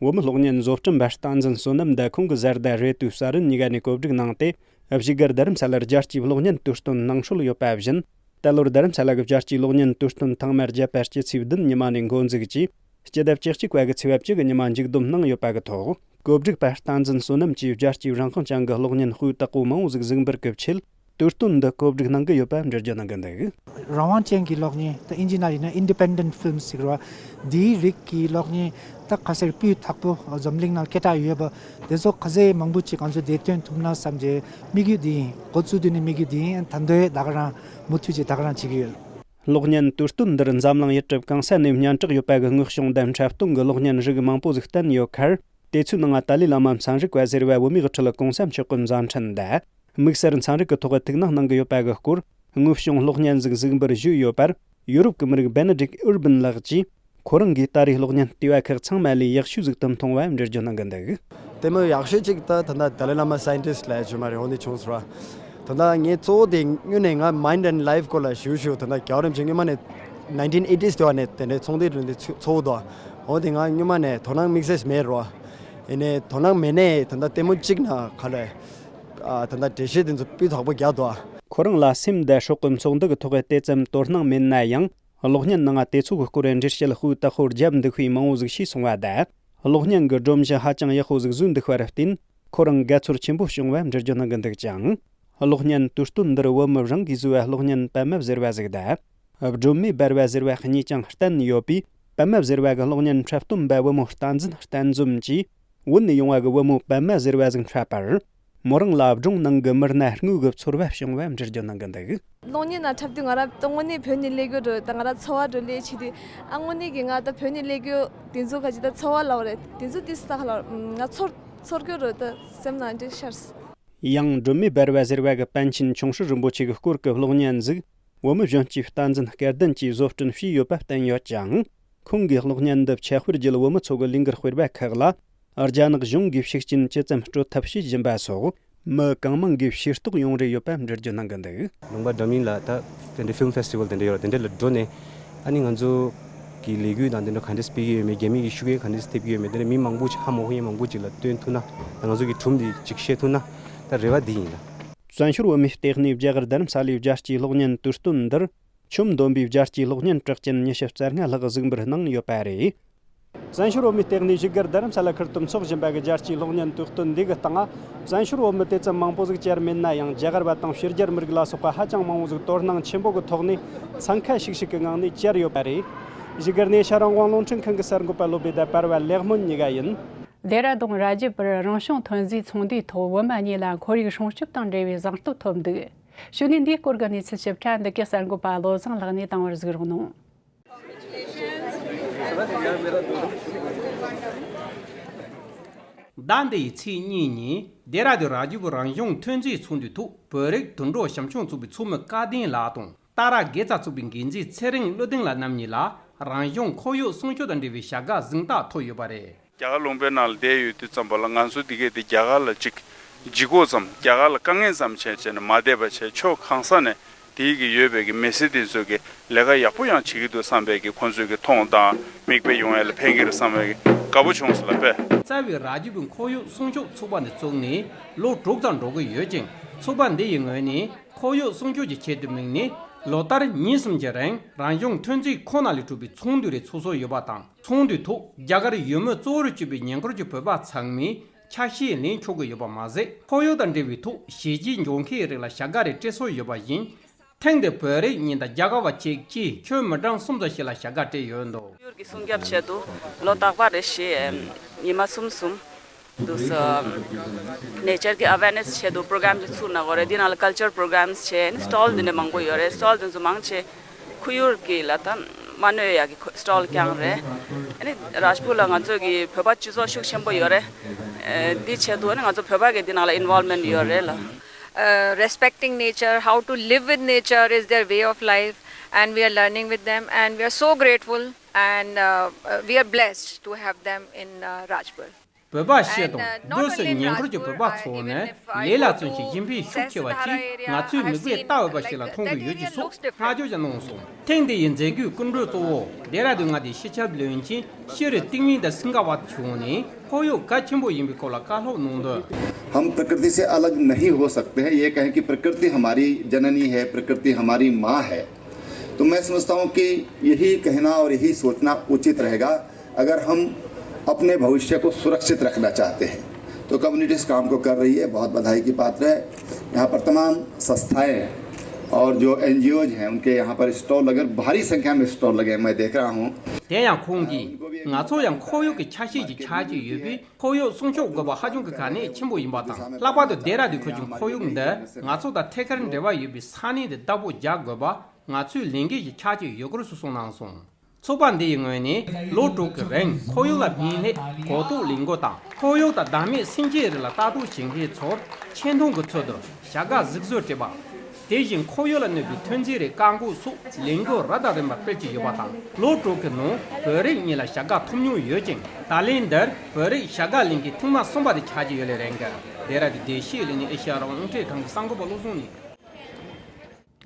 བོད་མི་གློག་བརྙན་བཟོ་སྐྲུན་པ་བསྟན་འཛིན་བསོད་ནམས་དང་ཁོང་གི་བཟའ་ཟླ་རེ་ཏུའུ་གསར་རིན་གཉིས་ཀ་ནས་གོ་སྒྲིག་གནང་སྟེ། བཞུགས་སྒར་རྡ་རམ་ས་ལར་རྒྱལ་སྤྱིའི་གློག་བརྙན་དུས་སྟོན་གནང་སྲོལ་ཡོད་པ་བཞིན། ད་ལོར་རྡ་རམ་ས་ལ་གི་རྒྱལ་སྤྱིའི་གློག་བརྙན་དུས་སྟོན་ཐེངས་མ་བརྒྱད་པ་སྤྱི་ཚེས་བདུན་ཉི་མ་ནས་འགོ་འཛུགས་ཀྱིས། སྤྱི་ཟླ་བཅུ་གཅིག་པ་གི་ཚེས་པ་བཅུ་གི་ཉི་མ་མཇུག་བསྡོམས་གནང་ཡོད་པ་གི་ཐོག་གོ་སྒྲིག་པ་བསྟན་འཛིན་བསོད་ནམས་ཀྱིས་རྒྱལ་སྤྱིའི་རང་དབང་ཅན་གྱི་གློག་བརྙན་དཔེ་དག་པོ་མང་བོ་ཟིག་གཟིགས་འབུལ་གྱི་ཆེད། དུས་སྟོན་འདི་གོ་སྒྲིག་གནང་གི་ཡོད་པ་འགྲེལ་བརྗོད་གནང་གི་འདུག་རང་དབང་ཅན་གྱི་གློག་བརྙན་ད་ཨིན་ཇི་ནང་ཡིན་ན་independent films ཟེར་བ། འདིའི་རིགས་ཀྱི་གློག་བརྙན་ད་ཁ་སེར་སྤུས་དག་པོ་འཛམ་གླིང་ནང་སྐད་གྲགས་ཡོད་པ་དེ་ཚོ་ག་ཚོད་མང་པོ་ཅིག་ང་ཚོས་བདེ་དོན་ཐུབ་ན་བསམ་གྱི་དམིགས་ཡུལ་འདི་ཡིན། འགོ་བཙུགས་དུས་ནས་དམིགས་ཡུལ་འདི་ཡིན། ད་འདོད་ད་ག་རང་མུ་མཐུད་ཅིག་ད་ག་རང་བྱེད་ཀྱི་ཡོད། གློག་བརྙན་དུས་སྟོན་འདིར་འཛམ་གླིང་ཡུལ་གྲུ་གང་ས་ནས་སྙན་གྲགས་ཡོད་པ་གི་དངོས་བྱུང་དང་འཁྲབ་སྟོན་གྱི་གློག་བརྙན་རིགས་མང་པོ་ཟིག་བསྟན་ཡོད་ཁར། དེ་ཚོའི་ནང་ཏཱ་ལའི་བླ་མ་མཚན་རིག་པ་ཟེར་བ་བོད་མིའི་དབུ་ཁྲིད་གོང་ས་མཆོག་གི་མཛའ་འཕྲིན་དང་། དམིགས་བསལ་མཚན་རིག་གི་ཐོག་ཐུགས་སྣང་གནང་གི་ཡོད་པ་གི་སྐོར། དངོས་བྱུང་གློག་བརྙན་ཟིག་གཟིགས་འབུལ་ཞུས་ཡོད་པར། ཡུ་རོབ་ཀྱི་མི་རིགས་Benedict Urban ལགས་ཀྱིས། ཁོ་རང་གིས་ད་རེས་གློག་བརྙན་ལྟེ་བ་ཁག་ཚང་མ་ལས་ཡག་ཤོས་ཟིག་ཏུ་མཐོང་བ་འགྲེལ་བརྗོད་གནང་གི་འདུག་ལྟད་མོ་ཡག་ཤོས་གཅིག་ད་ད་ལྟ་Dalai Lama Scientist ལབ་ཡ་ཅིག་མ་རེད། འོ་འདི་བྱུང་སོང་ར། ད་ལྟ་ངས་གཙོ་བོ་དེ་དངོས་གནས་ང་Mind and Life སྐོར་ལ་ཞུ་ཞུ་ད་ལྟ་རྒྱལ་བ་རིན་པོ་ཆེ་སྔོན་མ་ནས་nineteen eighties དེ་བ་ནས་དེ་འདྲའི་ཚོང་འདུས་འགྲོ་འདི་ཚུ་གཙོ་བོ་དོ། འོ་དེ་ང་སྔོན་མ་ནས་དོ་སྣང་དམིགས་བསལ་མེད་རོ། ཡིན་ནའི་དོ་སྣང་མེད་ནའི་ད་ལྟ་ལྟད་མོ་གཅིག་ན་ག་ལ་ཨ་ད་ལྟ་འགྲེལ་བཤད་དེ་ཚོ་སྤུས་དག་པོ་རྒྱག་འདུག་ཁོ་རང་ལ་སེམས་དང་སྲོག་གི་ཚོགས་འདུ་གི་ཐོག་དེ་ཙམ་དོ་སྣང་མེད་ན་ཡང་། གློག་བརྙན་ནང་དེ་ཚོ་གི་སྐོར་འགྲེལ་བཤད་སྤུས་དག་པོ་བརྒྱབ་འདུག་པའི་མང་བོ་ཟིག་ཤེས་སོང་བ་དང་། གློག་བརྙན་གྱི་སྒྲོམ་གཞི་ཧ་ཅང་ཡག་པོ་ཟིག་བཟོས་འདུག་པར་བརྟེན། ཁོ་རང་དགའ་ཚོར་ཆེན་པོ་བྱུང་བ་འགྲེལ་བརྗོད་གནང་གི་འདུག་ཅིང་། གློག་བརྙན་དུས་སྟོན་འདིར་བོད་མི་རང་གིས་བཟོས་པ་གློག་བརྙན་པད་མ་ཟེར་བ་ཟིག་དང་། སྒྲོན་མེ་འབར་བ་ཟེར་བ་གཉིས་ཀྱང་བསྟན་ཡོད་པས། པད་མ་ཟེར་བ་གི་གློག་བརྙན་འཁྲབ་སྟོན་པ་བུ་མོ་བསྟན་འཛིན་བསྟན་འཛོམས་ཀྱིས། བོད་ནས་ཡོང་བ་གི་བུ་མོ་པད་མ་ཟེར་བ་ཟིག་འཁྲབ་པར། མོ་རང་ལ་སྒྲུང་ནང་གི་མི་སྣ་དངོས་ཀྱི་ཚོར་བ་བྱུང་བ་འགྲེལ་བརྗོད་གནང་གི་འདུག་གློག་བརྙན་ནང་འཁྲབ་དུས་ང་རང་ད་དངོས་གནས་བོད་ནས་སླེབས་རྒྱུ་རེད། ད་ང་རང་ཚོར་བ་འགྲོ་ལས་བྱེད་དུས་ཨ་དངོས་གནས་ཀྱི་ང་ད་བོད་ནས་སླེབས་རྒྱུ་དེ་ཚོ་ག་ཅི་ད་ཚོར་བ་ལབ་རེད། དེ་ཚོ་ཏིས་ད་ཁ་ལ་ང་ཚོར་ཚོར་རྒྱུ་རེད། ད་སེམས་ནང་འདྲེ་ཤར། ཡང་སྒྲོན་མེ་འབར་བ་ཟེར་བ་གི་པཎ་ཆེན་ཆུང་སྲིད་རིན་པོ་ཆེ་གི་སྐོར་གྱི་གློག་བརྙན་ཟིག་བོད་མི་གཞོན་སྐྱེས་བསྟན་འཛིན་སྐལ་ལྡན་གྱིས་བཟོ་སྐྲུན་བྱས་ཡོད་པ་བསྟན་ཡོད་ཅིང་། ཁོང་གིས་གློག་བརྙན་འདི་ཕྱག་དཔེ་བརྒྱུད་བོད་མི་ཚོ་གི་ལས་འགུལ་སྤེལ་བ་ཁག་ལ། རྒྱ་ནག་གཞུང་གིས་ཤུགས་རྐྱེན་ཇི་ཙམ་སྤྲོད་ཐབས་བྱེད་བཞིན་པ་སོགས། མི་གང་མང་གིས་ཤེས་རྟོགས་ཡོང་རེ་ཡོད་པ་འགྲེལ་བརྗོད་གནང་གི་འདུག་ལུང་པ་འདྲ་མིན་ལ་ད་དེ་འདྲའི་ཕིལམ་ཕེ་སི་ཊི་ཝལ་དེ་འདྲ་ཡོད་ར། དེ་འདྲ་ལ་འགྲོ་ནས་ཨ་ནི་ང་ཚོ་གི་ལས་འགུལ་དང་དེ་འདྲ་ག་འདྲས་སྤེལ་གི་ཡོད་མེད། རྒྱ་མི་གི་ཤུགས་རྐྱེན་ག་འདྲས་ཐེབས་ཀྱི་ཡོད་མེད། དེ་འདྲ་མི་མང་པོ་ཅིག་ཧ་མ་གོ་མཁན་མང་པོ་ཅིག་ལ་སྟོན་ཐུབ་ན། ད་ང་ཚོ་གི་སྒྲུང་འདི་ཅིག་བཤད་ཐུབ་ན་ད་རེ་བ་འདི་ཡིན་ལ། བཙན་བྱོལ་བོད་མིའི་ལྟེ་གནས་རྒྱ་གར་རྡ་རམ་ས་ལའི་རྒྱལ་སྤྱིའི་གློག་བརྙན་དུས་སྟོན་འདིར། ཆུ་འདོན་པའི་རྒྱལ་སྤྱིའི་གློག་བརྙན་གྲགས་ཅན་ཉི་ཤུ་རྩ་ལྔ་ལྷག་གཟིགས་འབུལ་གནང་ཡོད་པ་རེད། བཙན་བྱོལ་བོད་མིའི་ལྟེ་གནས་བཞུགས་སྒར་རྡ་རམ་ས་ལ་ཁུལ་དུ་འཚོགས་བཞིན་པ་གི་རྒྱལ་སྤྱིའི་གློག་བརྙན་དུས་སྟོན་འདི་གི་སྟེང་ང་བཙན་བྱོལ་བོད་མི་དེ་ཙམ་མང་པོ་ཟིག་བཅར་མེད་ན་ཡང་། རྒྱ་གར་བ་དང་ཕྱི་རྒྱལ་མི་རིགས་ལ་སོགས་པ་ཧ་ཅང་མང་བོ་ཟིག་དོ་སྣང་ཆེན་པོ་གི་ཐོག་ནས་འཚང་ཁ་ཤིག་ཤིག་གི་ངང་ནས་བཅར་ཡོད་པ་རེད། བཞུགས་སྒར་ནས་ཨེ་ཤ་རང་དབང་རླུང་འཕྲིན་ཁང་གི་གསར་འགོད་པ་བློ་བྷེ་དང་པར་བ་ལེགས་སྨོན་གཉིས་ཀ་ཡིན། ལྡེ་ར་ལྡུན་ར་ཇི་པུར་རང་བྱུང་ཐོན་རྫས་ཚོང་འདུས་ཐོག་བོད་མི་གཉིས་ལ་ཁོར་ཡུག་སྲུང་སྐྱོབ་དང་འབྲེལ་བའི་གཟེངས་བསྟོད་ཐོབ་འདུག་ཞུ་ནས་འདིའི་སྐོར་གྱི་གནས་ཚུལ་ཞིབ་ཕྲ་འདི་གའི་གསར་འགོད་པ་བློ་བཟང་ལགས་ནས་བཏང་བར་གཟིགས་རོགས་གནང་། ཟླ་འདིའི་ཚེས་གཉིས་ཉིན་ལྡེ་ར་ལྡུན་ར་ཇི་པུར་རང་བྱུང་ཐོན་རྫས་ཚོགས་འདུའི་ཐོག་བོད་རིགས་དུད་འགྲོ་བྱམས་སྐྱོང་ཚོགས་པའི་ཚོགས་མི་སྐལ་ལྡན་ལགས་དང་། ཏཱ་ར་དགེ་རྩ་ཚོགས་པའི་འགན་འཛིན་ཚེ་རིང་བློ་ལྡན་ལགས་རྣམ་གཉིས་ལ་རང་བྱུང་ཁོར་ཡུག་སྲུང་སྐྱོབ་དང་འབྲེལ་བའི་བྱ་དགའ་གཟེངས་རྟགས་ཐོབ་ཡོད་པ་རེད། རྒྱ་གར་ལུང་པའི་ནང་ལ་བསྡད་ཡོད་དུས་ཙམ་པ་ལ་ང་ཚོ་འདི་གས་དེ་རྒྱ་གར་ལ་ཅིག་ལྗིད་ཁོག་ཙམ། རྒྱ་གར་ལ་དཀའ་ངལ་ཙམ་བྱས་བྱས་ནས་མ་བསྡད་པ་བྱས། ཕྱོགས་གང་ས་ནས་དེའི་གི་ཡོད་པའི་གི་མི་སེར་དེ་ཚོ་གི་ལས་ཀ་ཡག་པོ་ཡང་བྱེད་ཀྱི་འདུག་བསམ་པའི་གི་ཁོང་ཚོའི་གི་མཐོང་དང་མིག་དཔེ་ཡོང་ཡ་ལ་ཕན་གི་རེད་བསམ་པའི་གི་དགའ་པོ་བྱུང་སོང་ལ་དཔེ། རྩ་བའི་ར་ཇི་པུར་ཁོར་ཡུག་སྲུང་སྐྱོབ་ཚོགས་པ་འདི་བཙུགས་ནས་ལོ་དྲུག་ཙམ་འགྲོ་གི་ཡོད་ཅིང་། ཚོགས་པ་འདི་ཡི་ངོས་ནས་ཁོར་ཡུག་སྲུང་སྐྱོབ་ཀྱི་ཆེད་དུ་དམིགས་ནས་ལོ་ལྟར་ཉིན་གསུམ་གྱི་རིང་རང་བྱུང་ཐོན་རྫས་ཁོ་ན་ལས་གྲུབ་པའི་ཚོགས་འདུ་རེ་ཚོགས་སྲོལ་ཡོད་པ་དང་། ཚོགས་འདུའི་ཐོག་རྒྱ་གར་ཡུལ་མི་གཙོ་བོར་གྱུར་པའི་ཉེ་འཁོར་གྱི་བོད་པ་ཚང་མས་ཆ་ཤས་ལེན་ཆོག་གི་ཡོད་པ་མ་ཟད། ཁོར་ཡུག་དང་འབྲེལ་བའི་ཐོག་གཞི་རྒྱའི་འབྱུང་ཁུངས་རིགས་ལ་བྱ་དགའ་རེ་སྤྲད་སྲོལ་ཡོད་པ་བཞིན། ཐེངས་འདིར་བོད་རིགས་གཉིས་དང་རྒྱ་གར་བ་གཅིག་བཅས་ཁྱོན་མི་གྲངས་གསུམ་ཙམ་ཞིག་ལ་བྱ་དགའ་སྤྲད་ཡོད་འདུག་ཁོར་ཡུག་གི་སྲུང་སྐྱོབ་ཆེད་དུ་ལོ་རྟག་པར་རེ་བཞིན་ཉི་མ་གསུམ་གསུམ་དུ་ནེ་ཅར་གྱི་ཨ་ཝེར་ནེ་སི་ཆེད་དུ་པྲོ་གྲམ་ཅིག་ཚུགས་གནང་གི་ཡོད་རེད། འདི་ནང་ལ་ཀལ་ཅར་པྲོ་གྲམ་བྱས་ནས་སི་ཊོལ་འདི་འདྲ་མང་པོ་ཡོད་རེད། སི་ཊོལ་འདི་ཚོ་མང་ཆེ་ཁོར་ཡུག་གི་ལ་ད་མ་གནོད་ཡག་གི་སི་ཊོལ་རྐྱང་རེད། ཨ་ནི་རཱཇ་པུར་ལ་ང་ཚོ་གི་བོད་པ་སྤྱི་ཚོགས་ཤུགས་ཆེན་པོ་ཡོད་རེད། ཨ་འདི་ཆེད་དུ་ཨ་ནི་ང་ཚོ་བོད་པ་གི་འདི་ནང་ལ་ཨིན་ཝོལ་མེན་ཊི་ཡོད་རེད་ལ། Uh, respecting nature, how to live with nature is their way of life. and we are learning with them, and we are so grateful, and uh, uh, we are blessed to have them in uh, Rajpur. བོད་པ་སྤྱི་དང་སྡོད་སའི་ཉེ་འཁོར་གྱི་བོད་པ་ཚོ་ནི་ལས་ལ་བརྩོན་ཞིང་སྦྱིན་པའི་ཤུགས་ཆེ་བ་གྱིས་ང་ཚོའི་མིག་དཔེ་ལྟ་འོས་པ་ཞིག་ལ་མཐོང་གི་ཡོད་ཅེས་སོགས་བསྔགས་བརྗོད་ཀྱང་གནང་སོང་། ཐེངས་འདི་ཡི་མཛད་སྒོའི་སྐུ་མགྲོན་གཙོ་བོ་ལྡེ་ར་ལྡུན་མངའ་སྡེའི་སྤྱི་ཁྱབ་བློན་ཆེན་ཤེས་རིག་ཏིང་མིན་དང་སིང་ག་བ་མཆོག་ནས། ཁོར་ཡུག་གལ་ཆེན་པོ་ཡིན་པའི་སྐོར་ལ་བཀའ་སློབ་གནང་དོན། हम प्रकृति से अलग नहीं हो सकते हैं। ये कहें कि प्रकृति हमारी जननी है, प्रकृति हमारी माँ है, तो मैं समझता हूँ कि यही कहना और यही सोचना उचित रहेगा। अगर हम अपने भविष्य को सुरक्षित रखना चाहते हैं, तो कम्युनिटी इस काम को कर रही है, बहुत बधाई की पात्र है। यहाँ पर तमाम संस्थाएं और जो एनजीओज हैं, उनके यहाँ पर स्टॉल लगे, भारी संख्या में स्टॉल लगे हैं, मैं देख रहा हूँ। དེ་ཡང་ཁོང་གིས་ང་ཚོ་ཡང་ཁོར་ཡུག་གི་ཆ་ཤས་ཤིག་ཆགས་ཀྱི་ཡོད་པས། ཁོར་ཡུག་སྲུང་སྐྱོབ་དགོས་པ་ཧ་ཅང་གི་གལ་གནད་ཆེན་པོ་ཡིན་པ་དང་། ལྷག་པར་དུ་ལྡེ་ར་ལྡུན་ཁུལ་གྱི་ཁོར་ཡུག་འདི་ང་ཚོ་དང་ཐད་ཀར་འབྲེལ་བ་ཡོད་པའི་ས་གནས་འདི་བདག་པོ་རྒྱག་དགོས་པ་ང་ཚོའི་ལས་འགན་ཞིག་ཆགས་ཀྱི་ཡོད་སྐོར་སོགས་གསུངས་གནང་སོང་། ཚོགས་པ་འདི་ཡི་ངོས་ནས་ལོ་དྲུག་གི་རིང་ཁོར་ཡུག་ལ་དམིགས་ནས་གོ་རྟོགས་ལས་འགུལ་དང་། ཁོར་ཡུག་དང་བདག་མེད་སེམས་ཅན་རིགས་ལ་ལྟ་རྟོག་བྱེད་མཁན་ཚོར་ཆེ་མཐོང་གི་ཚུལ་དུ་བྱ་དགའ་གཟིགས་བཟོ་སྤྲད་པ། དེ་བཞིན་ཁོར་ཡུག་ལ་གནོད་པའི་ཐོན་རྫས་རིགས་བཀག་འགོག་སོགས་ལས་འགུལ་རབ་དང་རིམ་པ་སྤེལ་གྱི་ཡོད་པ་དང་། ལོ་དྲུག་གི་ནང་བོད་རིགས་གཉིས་ལ་བྱ་དགའ་ཐོབ་མྱོང་ཡོད་ཅིང་། ད་ལན་འདིར་བོད་རིགས་བྱ་དགའ་ལེན་མཁན་ཐེངས་མ་གསུམ་པ་དེ་ཆགས་ཀྱི་ཡོད་ལེ་རེད་འགའ། ལྡེ་ར་ལྡུན་བདེ་སྐྱིད་གླིང་ནས་ཨེ་ཤ་ཡ་རང་དབང་རླུང་འཕྲིན་ཁང་གི་གསར་འགོད་པ་བློ་བཟང་གླིང་།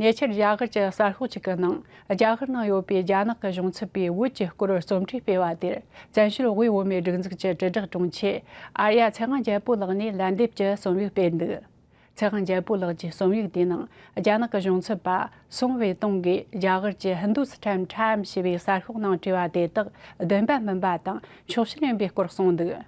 ཉེ་ཆར་རྒྱ་གར་གྱི་གསར་ཤོག་ཅིག་གི་ནང་། རྒྱ་གར་ནང་ཡོད་པའི་རྒྱ་ནག་གི་གཞུང་ཚབ་པས་བོད་ཀྱི་སྐོར་རྩོམ་བྲིས་སྤེལ་བ་དེར། བཙན་བྱོལ་དབུས་བོད་མིའི་སྒྲིག་འཛུགས་ཀྱི་དྲིལ་བསྒྲགས་དྲུང་ཆེ་ཨར་ཡ་ཚེ་དབང་རྒྱལ་པོ་ལགས་ནས་ལན་འདེབས་ཀྱི་རྩོམ་ཡིག་སྤེལ་འདུག། ཚེ་དབང་རྒྱལ་པོ་ལགས་ཀྱི་རྩོམ་ཡིག་དེའི་ནང་། རྒྱ་ནག་གི་གཞུང་ཚབ་པ་སུང་ཝེ་ཏུང་གིས་རྒྱ་གར་གྱི་ཧིན་དུ་སི་ཐན་ཁྲའམ་ཞེས་པའི་གསར་ཤོག་ནང་བྲིས་པ་དེ་དག་བདེན་པ་མིན་པ་དང་ཕྱོགས་ཞེན་ཡིན་པའི་སྐོར་གསུངས་འདུག།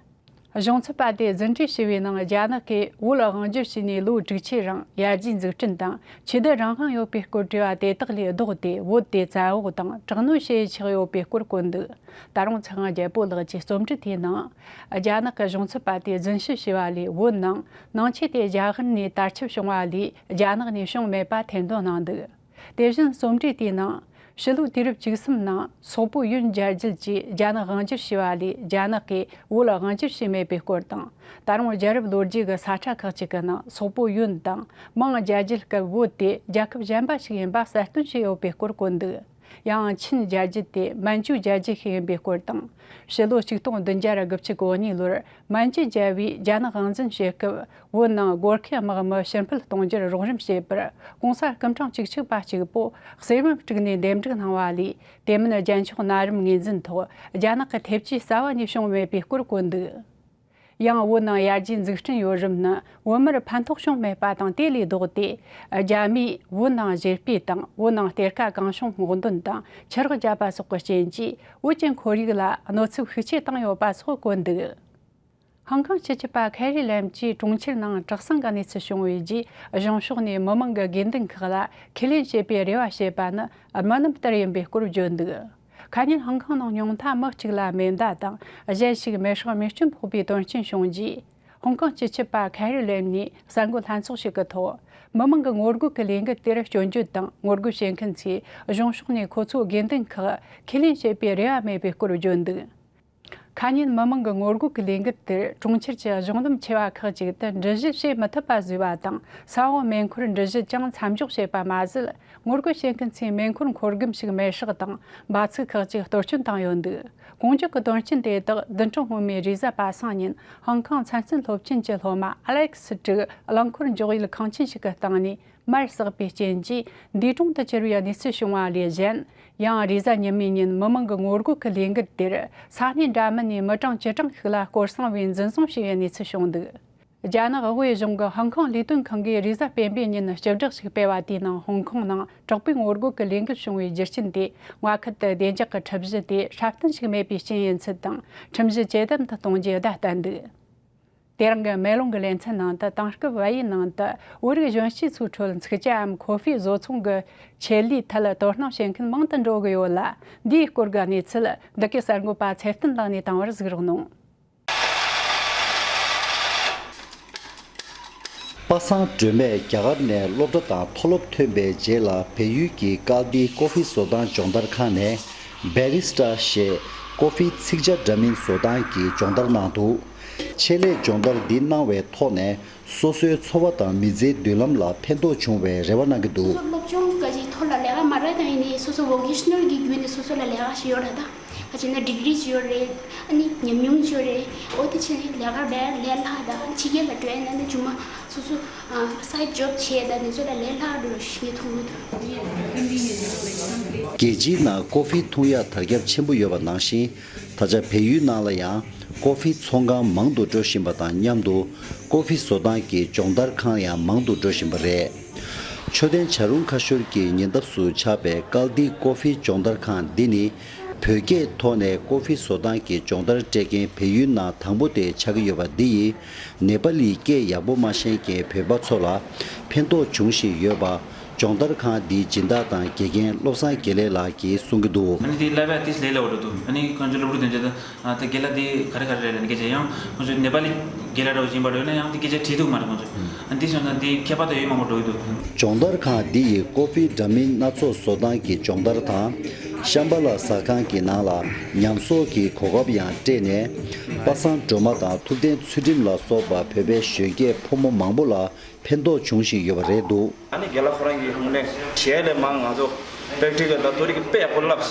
གཞུང་ཚབ་པ་དེས་རྫུན་བྲིས་ཞུས་པའི་ནང་། རྒྱ་ནག་གིས་བོད་དབང་སྒྱུར་བྱས་ནས་ལོ་དྲུག་ཅུའི་རིང་ཡར་རྒྱས་འཛུགས་སྐྲུན་དང་ཆོས་དད་རང་དབང་ཡོད་པའི་སྐོར་བྲིས་པ་དེ་དག་ལས་ལྡོག་སྟེ། བོད་དེ་བཙན་འོག་དང་དྲག་གནོན་བྱེད་ཆགས་ཡོད་པའི་སྐོར་བཀོད་འདུག། ད་རུང་ཚེ་དབང་རྒྱལ་པོ་ལགས་ཀྱི་རྩོམ་བྲིས་དེའི་ནང་། རྒྱ་ནག་གི་གཞུང་ཚབ་པ་དེས་རྫུན་ཞིབ་བྱས་པ་ལས། བོད་ནང་ནང་ཆོས་དེ་རྒྱ་གར་ནས་དར་ཁྱབ་བྱུང་བ་ལས། རྒྱ་ནག་ནས་བྱུང་མེད་པ་ཐེར་འདོན་གནང་འདུག། དེ་བཞིན་རྩོམ་བྲིས་དེའི་ནང་། ཕྱི་ལོ་དུས་རབས་བཅུ་གསུམ་ནང་སོག་པོ་ཡོན་རྒྱལ་རྒྱུད་ཀྱིས་རྒྱ་ནག་དབང་སྒྱུར་བྱས་པ་ལས། རྒྱ་ནག་གིས་བོད་དབང་སྒྱུར་བྱས་མེད་པའི་སྐོར་དང་། ད་རུང་རྒྱལ་རབས་ལོ་རྒྱུས་ཀྱི་ས་ཁྲ་ཁག་ཅིག་གི་ནང་། སོག་པོ་ཡོན་དང་མིང་རྒྱལ་རྒྱུད་སྐབས་བོད་དེ་རྒྱལ་ཁབ་གཞན་པ་ཞིག་ཡིན་པ་གསལ་སྟོན་བྱས་ཡོད་པའི་སྐོར་བཀོད་འདུག། ཡང་ཆིན་རྒྱལ་རྒྱུད་དེ་མན་ཇུའི་རྒྱལ་རྒྱུད་ཞིག་ཡིན་པའི་སྐོར་དང་། ཕྱི་ལོ་ཆིག་སྟོང་བདུན་བརྒྱ་དགུ་བཅུ་གོ་གཉིས་ལོར་མན་ཇུ་རྒྱལ་པོས་རྒྱ་ནག་དབང་འཛིན་བྱེད་སྐབས། བོད་ནང་སྒོར་ཁེ་དམག་མི་ཕྱིར་འཕུད་གཏོང་རྒྱུར་རོགས་རམ་བྱེད་པར། གོང་ས་སྐུ་ཕྲེང་བཅུ་གཅིག་པ་གཅིག་པོ་གསེར་བུམ་དཀྲུགས་ནས་འདེམས་སྒྲུག་གནང་བ་ལས། དེ་མིན་རྒྱལ་མཆོག་ན་རིམ་ངོས་འཛིན་ཐོག་རྒྱ་ནག་གི་ཐེབས་ཇུས་གསར་བ་ནས་བྱུང་མེད་པའི་སྐོར་བཀོད་འདུག། ཡང་བོད་ནང་ཡར་རྒྱས་འཛུགས་སྐྲུན་ཡོད་རིམ་ནི་བོད་མིར་ཕན་ཐོགས་བྱུང་མེད་པ་དང་། དེ་ལས་ལྡོག་སྟེ། རྒྱ་མིས་བོད་ནང་བཞེས་སྤུས་དང་བོད་ནང་གཏེར་ཁ་གང་བྱུང་སྔོག་འདོན་དང་ཆུ་རགས་བརྒྱབ་པ་སོགས་ཀྱི་རྐྱེན་གྱིས། བོད་ཀྱི་ཁོར་ཡུག་ལ་གནོད་འཚེ་ཤུགས་ཆེ་བཏང་ཡོད་པ་སོགས་བཀོད་འདུག། ཧང་ཀང་སྤྱི་ཁྱབ་པ་ཁེ་རི་ལེམ་གྱིས་གྲོང་ཁྱེར་ནང་དྲག་ཟིང་གི་གནས་ཚུལ་བྱུང་བའི་རྗེས། གཞུང་ཕྱོགས་ནས་མི་མང་གི་དགོས་འདུན་ཁག་ལ་ཁས་ལེན་བྱེད་པའི་རེ་བ་བྱེད་པ་ནི་དམུ་ནུབ་ལྟར་ཡིན་པའི་སྐོར་བརྗོད་འདུག། ཁ་ཉིན་ཧང་ཀང་ནང་ཉུང་མཐའ་མི་གཅིག་ལ་མེ་མདའ་དང་། གཞན་ཞིག་མེ་སྲེག་རྨས་སྐྱོན་ཕོག་པའི་དོན་རྐྱེན་བྱུང་རྗེས། ཧོང་ཀོང་སྤྱི་ཁྱབ་པ་ཁེ་རི་ལེམ་ནས་གསར་འགོད་ལྷན་ཚོགས་ཤིག་གི་ཐོག། མི་མང་གི་ངོ་རྒོལ་གྱི་ལས་འགུལ་དེར་སྐྱོན་བརྗོད་དང་ངོ་རྒོལ་བྱེད་མཁན་ཚོས་གཞུང་ཕྱོགས་ནས་ཁོ་ཚོའི་དགོས་འདུན་ཁག་ཁས་ལེན་བྱེད་པའི་རེ་བ་མེད་པའི་སྐོར་བརྗོད་འདུག། ཁ་ཉིན་མི་མང་གི་ངོ་རྒོལ་གྱི་ལས་འགུལ་དེར་གྲོང་ཁྱེར་གྱི་གཞུང་འདུམ་ཆེ་བ་ཁག་ཅིག་ཏུ་འགྲུལ་བཞུད་བྱེད་མི་ཐུབ་པ་བཟོས་པ་དང་། ས་འོག་མེ་འཁོར་འགྲུལ་བཞུད་ཀྱང་མཚམས་འཇོག་བྱས་པ་མ་ཟད། ངོ་རྒོལ་བྱེད་མཁན་ཚོས་མེ་འཁོར་འཁོར་སྒམ་ཞིག་མེ་སྲེག་དང་འབབ་ཚིགས་ཁག་ཅིག་གཏོར་སྐྱོན་བཏང་ཡོད་འདུག། གོང་བརྗོད་ཀྱི་དོན་རྐྱེན་དེ་དག་བདུན་ཕྲག་སྔོན་མའི་རེས་གཟའ་པ་སངས་ཉིན་ཧོང་ཀོང་ཚན་རྩལ་སློབ་ཆེན་གྱི་སློབ་མ་ཨ་ལེག་སི་ཀྲིག་རླངས་འཁོར་འཇོག་ཡུལ་ཁང་ཆེན་ཞིག་གི་སྟེང་ནས་མར་ཟགས་པའི་རྐྱེན་གྱིས་འདས་གྲོངས་དུ་གྱུར་བའི་གནས་ཚུལ་བྱུང་བ་ལས་གཞན། ཡང་རེས་གཟའ་ཉི་མའི་ཉིན་མི་མང་གི་ངོ་རྒོལ་གྱི་ལས་འགུལ་དེར་ས་གནས་འདྲ་མིན་ནས་མི་གྲངས་བཅུ་གྲངས་ཤིག་ལ་སྐོར་སྲུང་བས་འཛིན་བཟུང་བྱས་པའི་གནས་ཚུལ་བྱུང་འདུག། རྒྱ་ནག་དབུས་གཞུང་གི་ཧོང་ཀོང་ལས་དོན་ཁང་གིས་རེས་གཟའ་སྤེན་པའི་ཉིན་སྤྱི་བསྒྲགས་ཤིག་སྤེལ་བ་དེའི་ནང་། ཧོང་ཀོང་ནང་དྲག་པོའི་ངོ་རྒོལ་གྱི་ལས་འགུལ་བྱུང་བའི་རྒྱུ་རྐྱེན་དེ་མངའ་ཁུལ་དུ་བདེ་འཇགས་ཀྱི་ཁྲིམས་གཞི་དེ་སྲ་བརྟན་ཞིག་མེད་པའི་རྐྱེན་ཡིན་ཚུལ་དང་། ཁྲིམས་གཞི་ཇེ་དམ་དུ་གཏོང་རྒྱུའི་བརྡ་བསྟན་འདུག། དེ་རིང་གི་མེ་ལོང་གི་ལེ་ཚན་ནང་དུ། དེང་སྐབས་བལ་ཡུལ་ནང་དུ་བོད་རིགས་གཞོན་སྐྱེས་ཚོའི་ཁྲོད་འཚིག་ཇ་འམ་ཁོ་ཧྥི་བཟོ་ཚོང་གི་ཆེད་ལས་ཐད་དོ་སྣང་བྱེད་མཁན་མང་དུ་འགྲོ་གི་ཡོད་ལ། འདིའི་སྐོར་གྱི་གནས་ཚུལ་འདི་གའི་གསར་འགོད་པ་ཚེ་བརྟན་ལགས་ནས་དང་བར་གཟིགས་རོགས་གནང་། པ་སངས་སྒྲོལ་མས་རྒྱ་གར་ནས་སློབ་གྲྭ་དང་མཐོ་སློབ་ཐོན་པའི་རྗེས་ལ། བལ་ཡུལ་གྱི་ཀལ་ཏིའི་ཀོ་ཧྥི་བཟོ་སྟངས་སྦྱོང་བརྡར་ཁང་ནས་བེ་རི་སི་ཊ་ཞེས་ཀོ་ཧྥི་འཚིག་ཇ་འདྲ་མིན་བཟོ་སྟངས་ཀྱི་སྦྱོང་བརྡར་གནང་འདུག། ཆེད་ལས་སྦྱོང་བརྡར་འདི་གནང་བའི་ཐོག་ནས་སོ་སོའི་འཚོ་བ་དང་མི་ཚེའི་མདུན་ལམ་ལ་ཕན་ཐོགས་བྱུང་བའི་རེ་བ་གནང་གི་འདུག། སོ་སོ་སློབ་སྦྱོང་ག་ཅིག་ཐོག་ལ་ལས་ཀ་མ་རག་དང་ཡིན་ནའི་སོ་སོ་ཝོ་ཀེ་ཤ་ནལ་གྱི་བརྒྱུད་ནས་སོ་སོ་ལ་ལས་ཀ་ཞིག་ཡོད་ར་ད། ག་ཅིག་ན་ཌིག་རི་ཅིག་ཡོད་རེད། ཨ་ནི་ཉམས་མྱོང་ཅིག་ཡོད་རེད། འོ་དེ་བྱས་ནས་ལས་ཀ་ལས་ལས་སླ་ད། ཕྱི་རྒྱལ་ལ་འགྲོ་ཡ་ན་ནི་ཇུ་མ་སོ་སོ་སའིཌ་ཇོབ་བྱས་ད་ནི་ཚོ་ལ་ལས་སླ་འགྲོ་ཞིག་མཐོང་གི་འདུག། རྒྱལ་སྤྱིའི་ནང་ཀོ་ཧྥི་འཐུང་ཡག་དར་ཁྱབ་ཆེན་པོ་ཡོད་པ་ནང་བཞིན། ད་ཆ་བལ་ཡུལ་ནང་ལ་ཡང་ཀོ་ཧྥི་ཚོང་ཁང་མང་དུ་འགྲོ་བཞིན་པ་དང་མཉམ་དུ་ཀོ་ཧྥི་བཟོ་སྟངས་ཀྱི་སྦྱོང་བརྡར་ཁང་ཡང་མང་དུ་འགྲོ་བཞིན་པ་རེད། མཆོད་རྟེན་བྱ་རུང་ཁ་ཤོར་གྱི་ཉེ་འདབས་སུ་ཆགས་པའི་ཀལ་ཏི་ཀོ་ཧྥི་སྦྱོང་བརྡར་ཁང་འདི་ནི་བོད་སྐད་ཐོག་ནས་ཀོ་ཧྥི་བཟོ་སྟངས་ཀྱི་སྦྱོང་བརྡར་སྤྲད་མཁན་བལ་ཡུལ་ནང་དང་པོ་དེ་ཆགས་ཀྱི་ཡོད་པ་འདི་ཡིས། ནེ་པ་ལིའི་སྐད་ཡག་པོ་མ་ཤེས་མཁན་བོད་པ་ཚོ་ལ་ཕན་ཐོགས་འབྱུང་བཞིན་ཡོད་པ། སྦྱོང་བརྡར་ཁང་འདིའི་སྦྱིན་བདག་དང་དགེ་རྒན་བློ་བཟང་དགེ་ལེགས་ལགས་ཀྱིས་གསུང་གི་འདུག། ཨ་ནི་དེ་བསླབ་པ་དེ་ལས་སླ་བོ་འདུག། ཨ་ནི་ཁོང་ཚོ་སློབ་ཕྲུག་དེ་ཚོ་ད་ཨ་ད་དགེ་ལགས་དེ་ག་རེ་ག་རེ་རེད་ལབ་ནི་སྐད་ཆ་ཡང་ཁོང་ཚོ་ནེ་པ་ལི་དགེ་ལགས་འདྲ་བོ་ཞིག་ཡིན་པ་འདྲ་ཡོད་ན་ཡང་དེ་སྐད་ཆ་དྲིས་འདུག་མ་རེད་ཁོང་ཚོ། ཨ་འདི་སོང་ཙང་དེ་ཁྱད་པར་དུ་ཡོད་མང་པོ་འགྲོ་གི་འདུག། སྦྱོང་བརྡར་ཁང་འདི་ཡིས་ཀོ་ཧྥི་འདྲ་མིན་སྣ་ཚོགས་བཟོ་སྟངས་ཀྱི་སྦྱོང་བརྡར་དང་། ཤམ་བྷ་ལ་ཟ་ཁང་གི་ནང་ལ་ཉམས་གསོག་གི་གོ་སྐབས་ཡང་སྤྲད་ནས། པ་སངས་སྒྲོལ་མ་དང་ཐུབ་བསྟན་ཚུལ་ཁྲིམས་ལ་སོགས་པ་བོད་པའི་གཞོན་སྐྱེས་ཕོ་མོ་མང་པོ་ལ་ཕན་ཐོགས་བྱུང་བཞིན་ཡོད་པ་རེད་འདུག། ཨ་ནི་དགེ་ལགས་ཁོ་རང་གིས་དངོས་གནས་གཞས་ལས་མང་ང་ཚོ་པེག་ཊི་ཀལ་དང་ཐོ་རི་ཀལ་དཔེ་ཡག་པོ་བསླབས།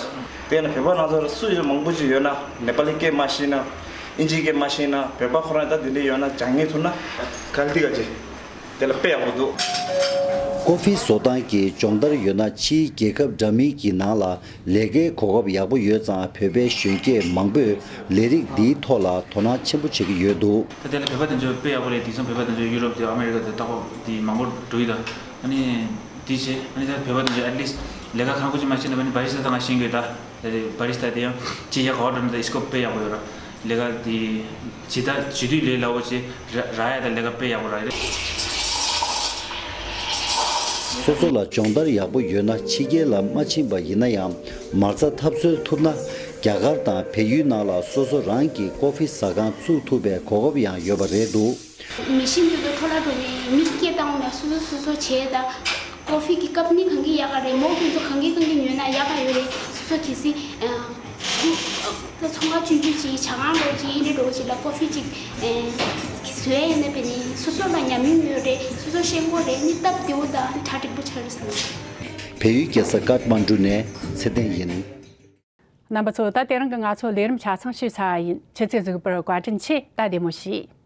དེ་ནས་བོད་པ་ནང་ཚོ་ལ་སུ་ཡོད་མང་པོ་ཅིག་ཡོད་ན་ནེ་པ་ལི་སྐད་མ་ཤེས་ན། ཨིན་ཇིའི་སྐད་མ་ཤེས་ན་བོད་པ་ཁོ་རང་ད་དེ་འདྲ་ཡོད་ན་སྦྱང་ངེས་ཐུབ་ན་གལ་ཏེ་ག་ཅེ་དེ་ལ་དཔེ་ཡག་པོ་འདུག། ཀོ་ཧྥི་བཟོ་སྟངས་ཀྱི་སྦྱོང་བརྡར་ཡོད་ན་ཕྱིའི་རྒྱལ་ཁབ་འདྲ་མིན་གྱི་ནང་ལ་ལས་ཀའི་གོ་སྐབས་ཡག་པོ་ཡོད་ཙང་བོད་པའི་གཞོན་སྐྱེས་མང་པོས་ལས་རིགས་འདིའི་ཐོག་ལ་དོ་སྣང་ཆེན་པོ་བྱེད་ཀྱི་ཡོད་འདུག། ད་དེ་ལ་བོད་པ་དེ་ཚོ་དཔེ་ཡག་པོ་རེད། དེང་སང་བོད་པ་དེ་ཚོ་ཡུ་རོབ་དེ་ཨ་མེ་རི་ཀ་དེ་ལྟ་བུ་དེ་མང་པོ་འགྲོ་ཡི་ད། ཨ་ནི་དེ་བྱས་ཨ་ནི་ད་བོད་པ་དེ་ཚོ་ཨེཊ་ལིསཊ་ལས་ཀ་གང་ཁུ་ཅི་མ་ཤེས་ན་བ་ནི་བ་རི་སྟ་ད་ང་ཤེས་གི་ད། ད་དེ་བ་རི་སྟ་དེ་ཡང་ཅི་ཡག་ག་བ་འགྲོ་ན་ད་ཨིས་ཀོབ་དཔེ་ཡག་པོ་ཡོད་ར། ལས་ཀ་དེ་ཇི་ལྟར་ཇི་དུས་ལས་སླ་བོ་ཆེ་ར་རག་ཡ་ད་ལས་ཀ་དཔེ་ཡག་པོ་རག་ཡོད་རེད། སོ་སོ་ལ་སྦྱོང་བརྡར་ཡག་པོ་ཡོད་ན་ཕྱི་རྒྱལ་ལ་མ་ཕྱིན་པ་ཡིན་ན་ཡང་མ་རྩ་འཐབ་རྩོད་ཐུབ་ན་རྒྱ་གར་དང་བལ་ཡུལ་ནང་ལ་སོ་སོ་རང་གི་ཀོ་ཧྥི་ཟ་ཁང་བཙུགས་ཐུབ་པའི་གོ་སྐབས་ཡང་ཡོད་པ་རེད་འདུག། མི་ཤེས་འདུག་ད་འཕྲོ་བརླག་འགྲོ་ནས་མི་སྐད་བཏང་ན་སོ་སོ་སོ་སོ་བྱས་ད། ཀོ་ཧྥི་གི་ཀབ་ནི་གང་གི་ཡག་ག་རེད། མོ་ཁོང་ཚོ་གང་གི་གང་གི་ཉོས་ན་ཡག་ག་ཡོད་རེད། སོ་སོ་གལ་སྲིད་ཨ་ཚོང་ད་ཚོང་ཁང་ཆུང་ཆུང་ཅིག་ཇ་ཁང་འདྲ་བོ་ཅིག་ཨིན་འདྲ་འདྲ་བོ་ཅིག་ལ་ཀོ་ཧྥི་ཅིག་ཨ་བཟོས་ཡིན་ན་བས་ནི་སོ་སོ་ལ་ཉམས་མྱོང་ཡོད་རེད། སོ་སོ་ཤེས་ཀྱི་རེད། ནི་སྟབས་བདེ་བོ་དང་གྲ་འགྲིག་པོ་ཆགས་རེད་བསམ། བལ་ཡུལ་རྒྱལ་ས་ཀཏ་མན་གྲུ་ནས་ཚེ་བརྟན་ཡིན། རྣམ་པ་ཚོ། ད་དེ་རིང་གི་ང་ཚོ་ལས་རིམ་ཆ་ཚང་ཞུས་ཚར་བ་ཡིན། ཁྱེད་ཚོས་གཟིགས་པར་བཀའ་དྲིན་ཆེ། ད་བདེ་མོ་བྱོས།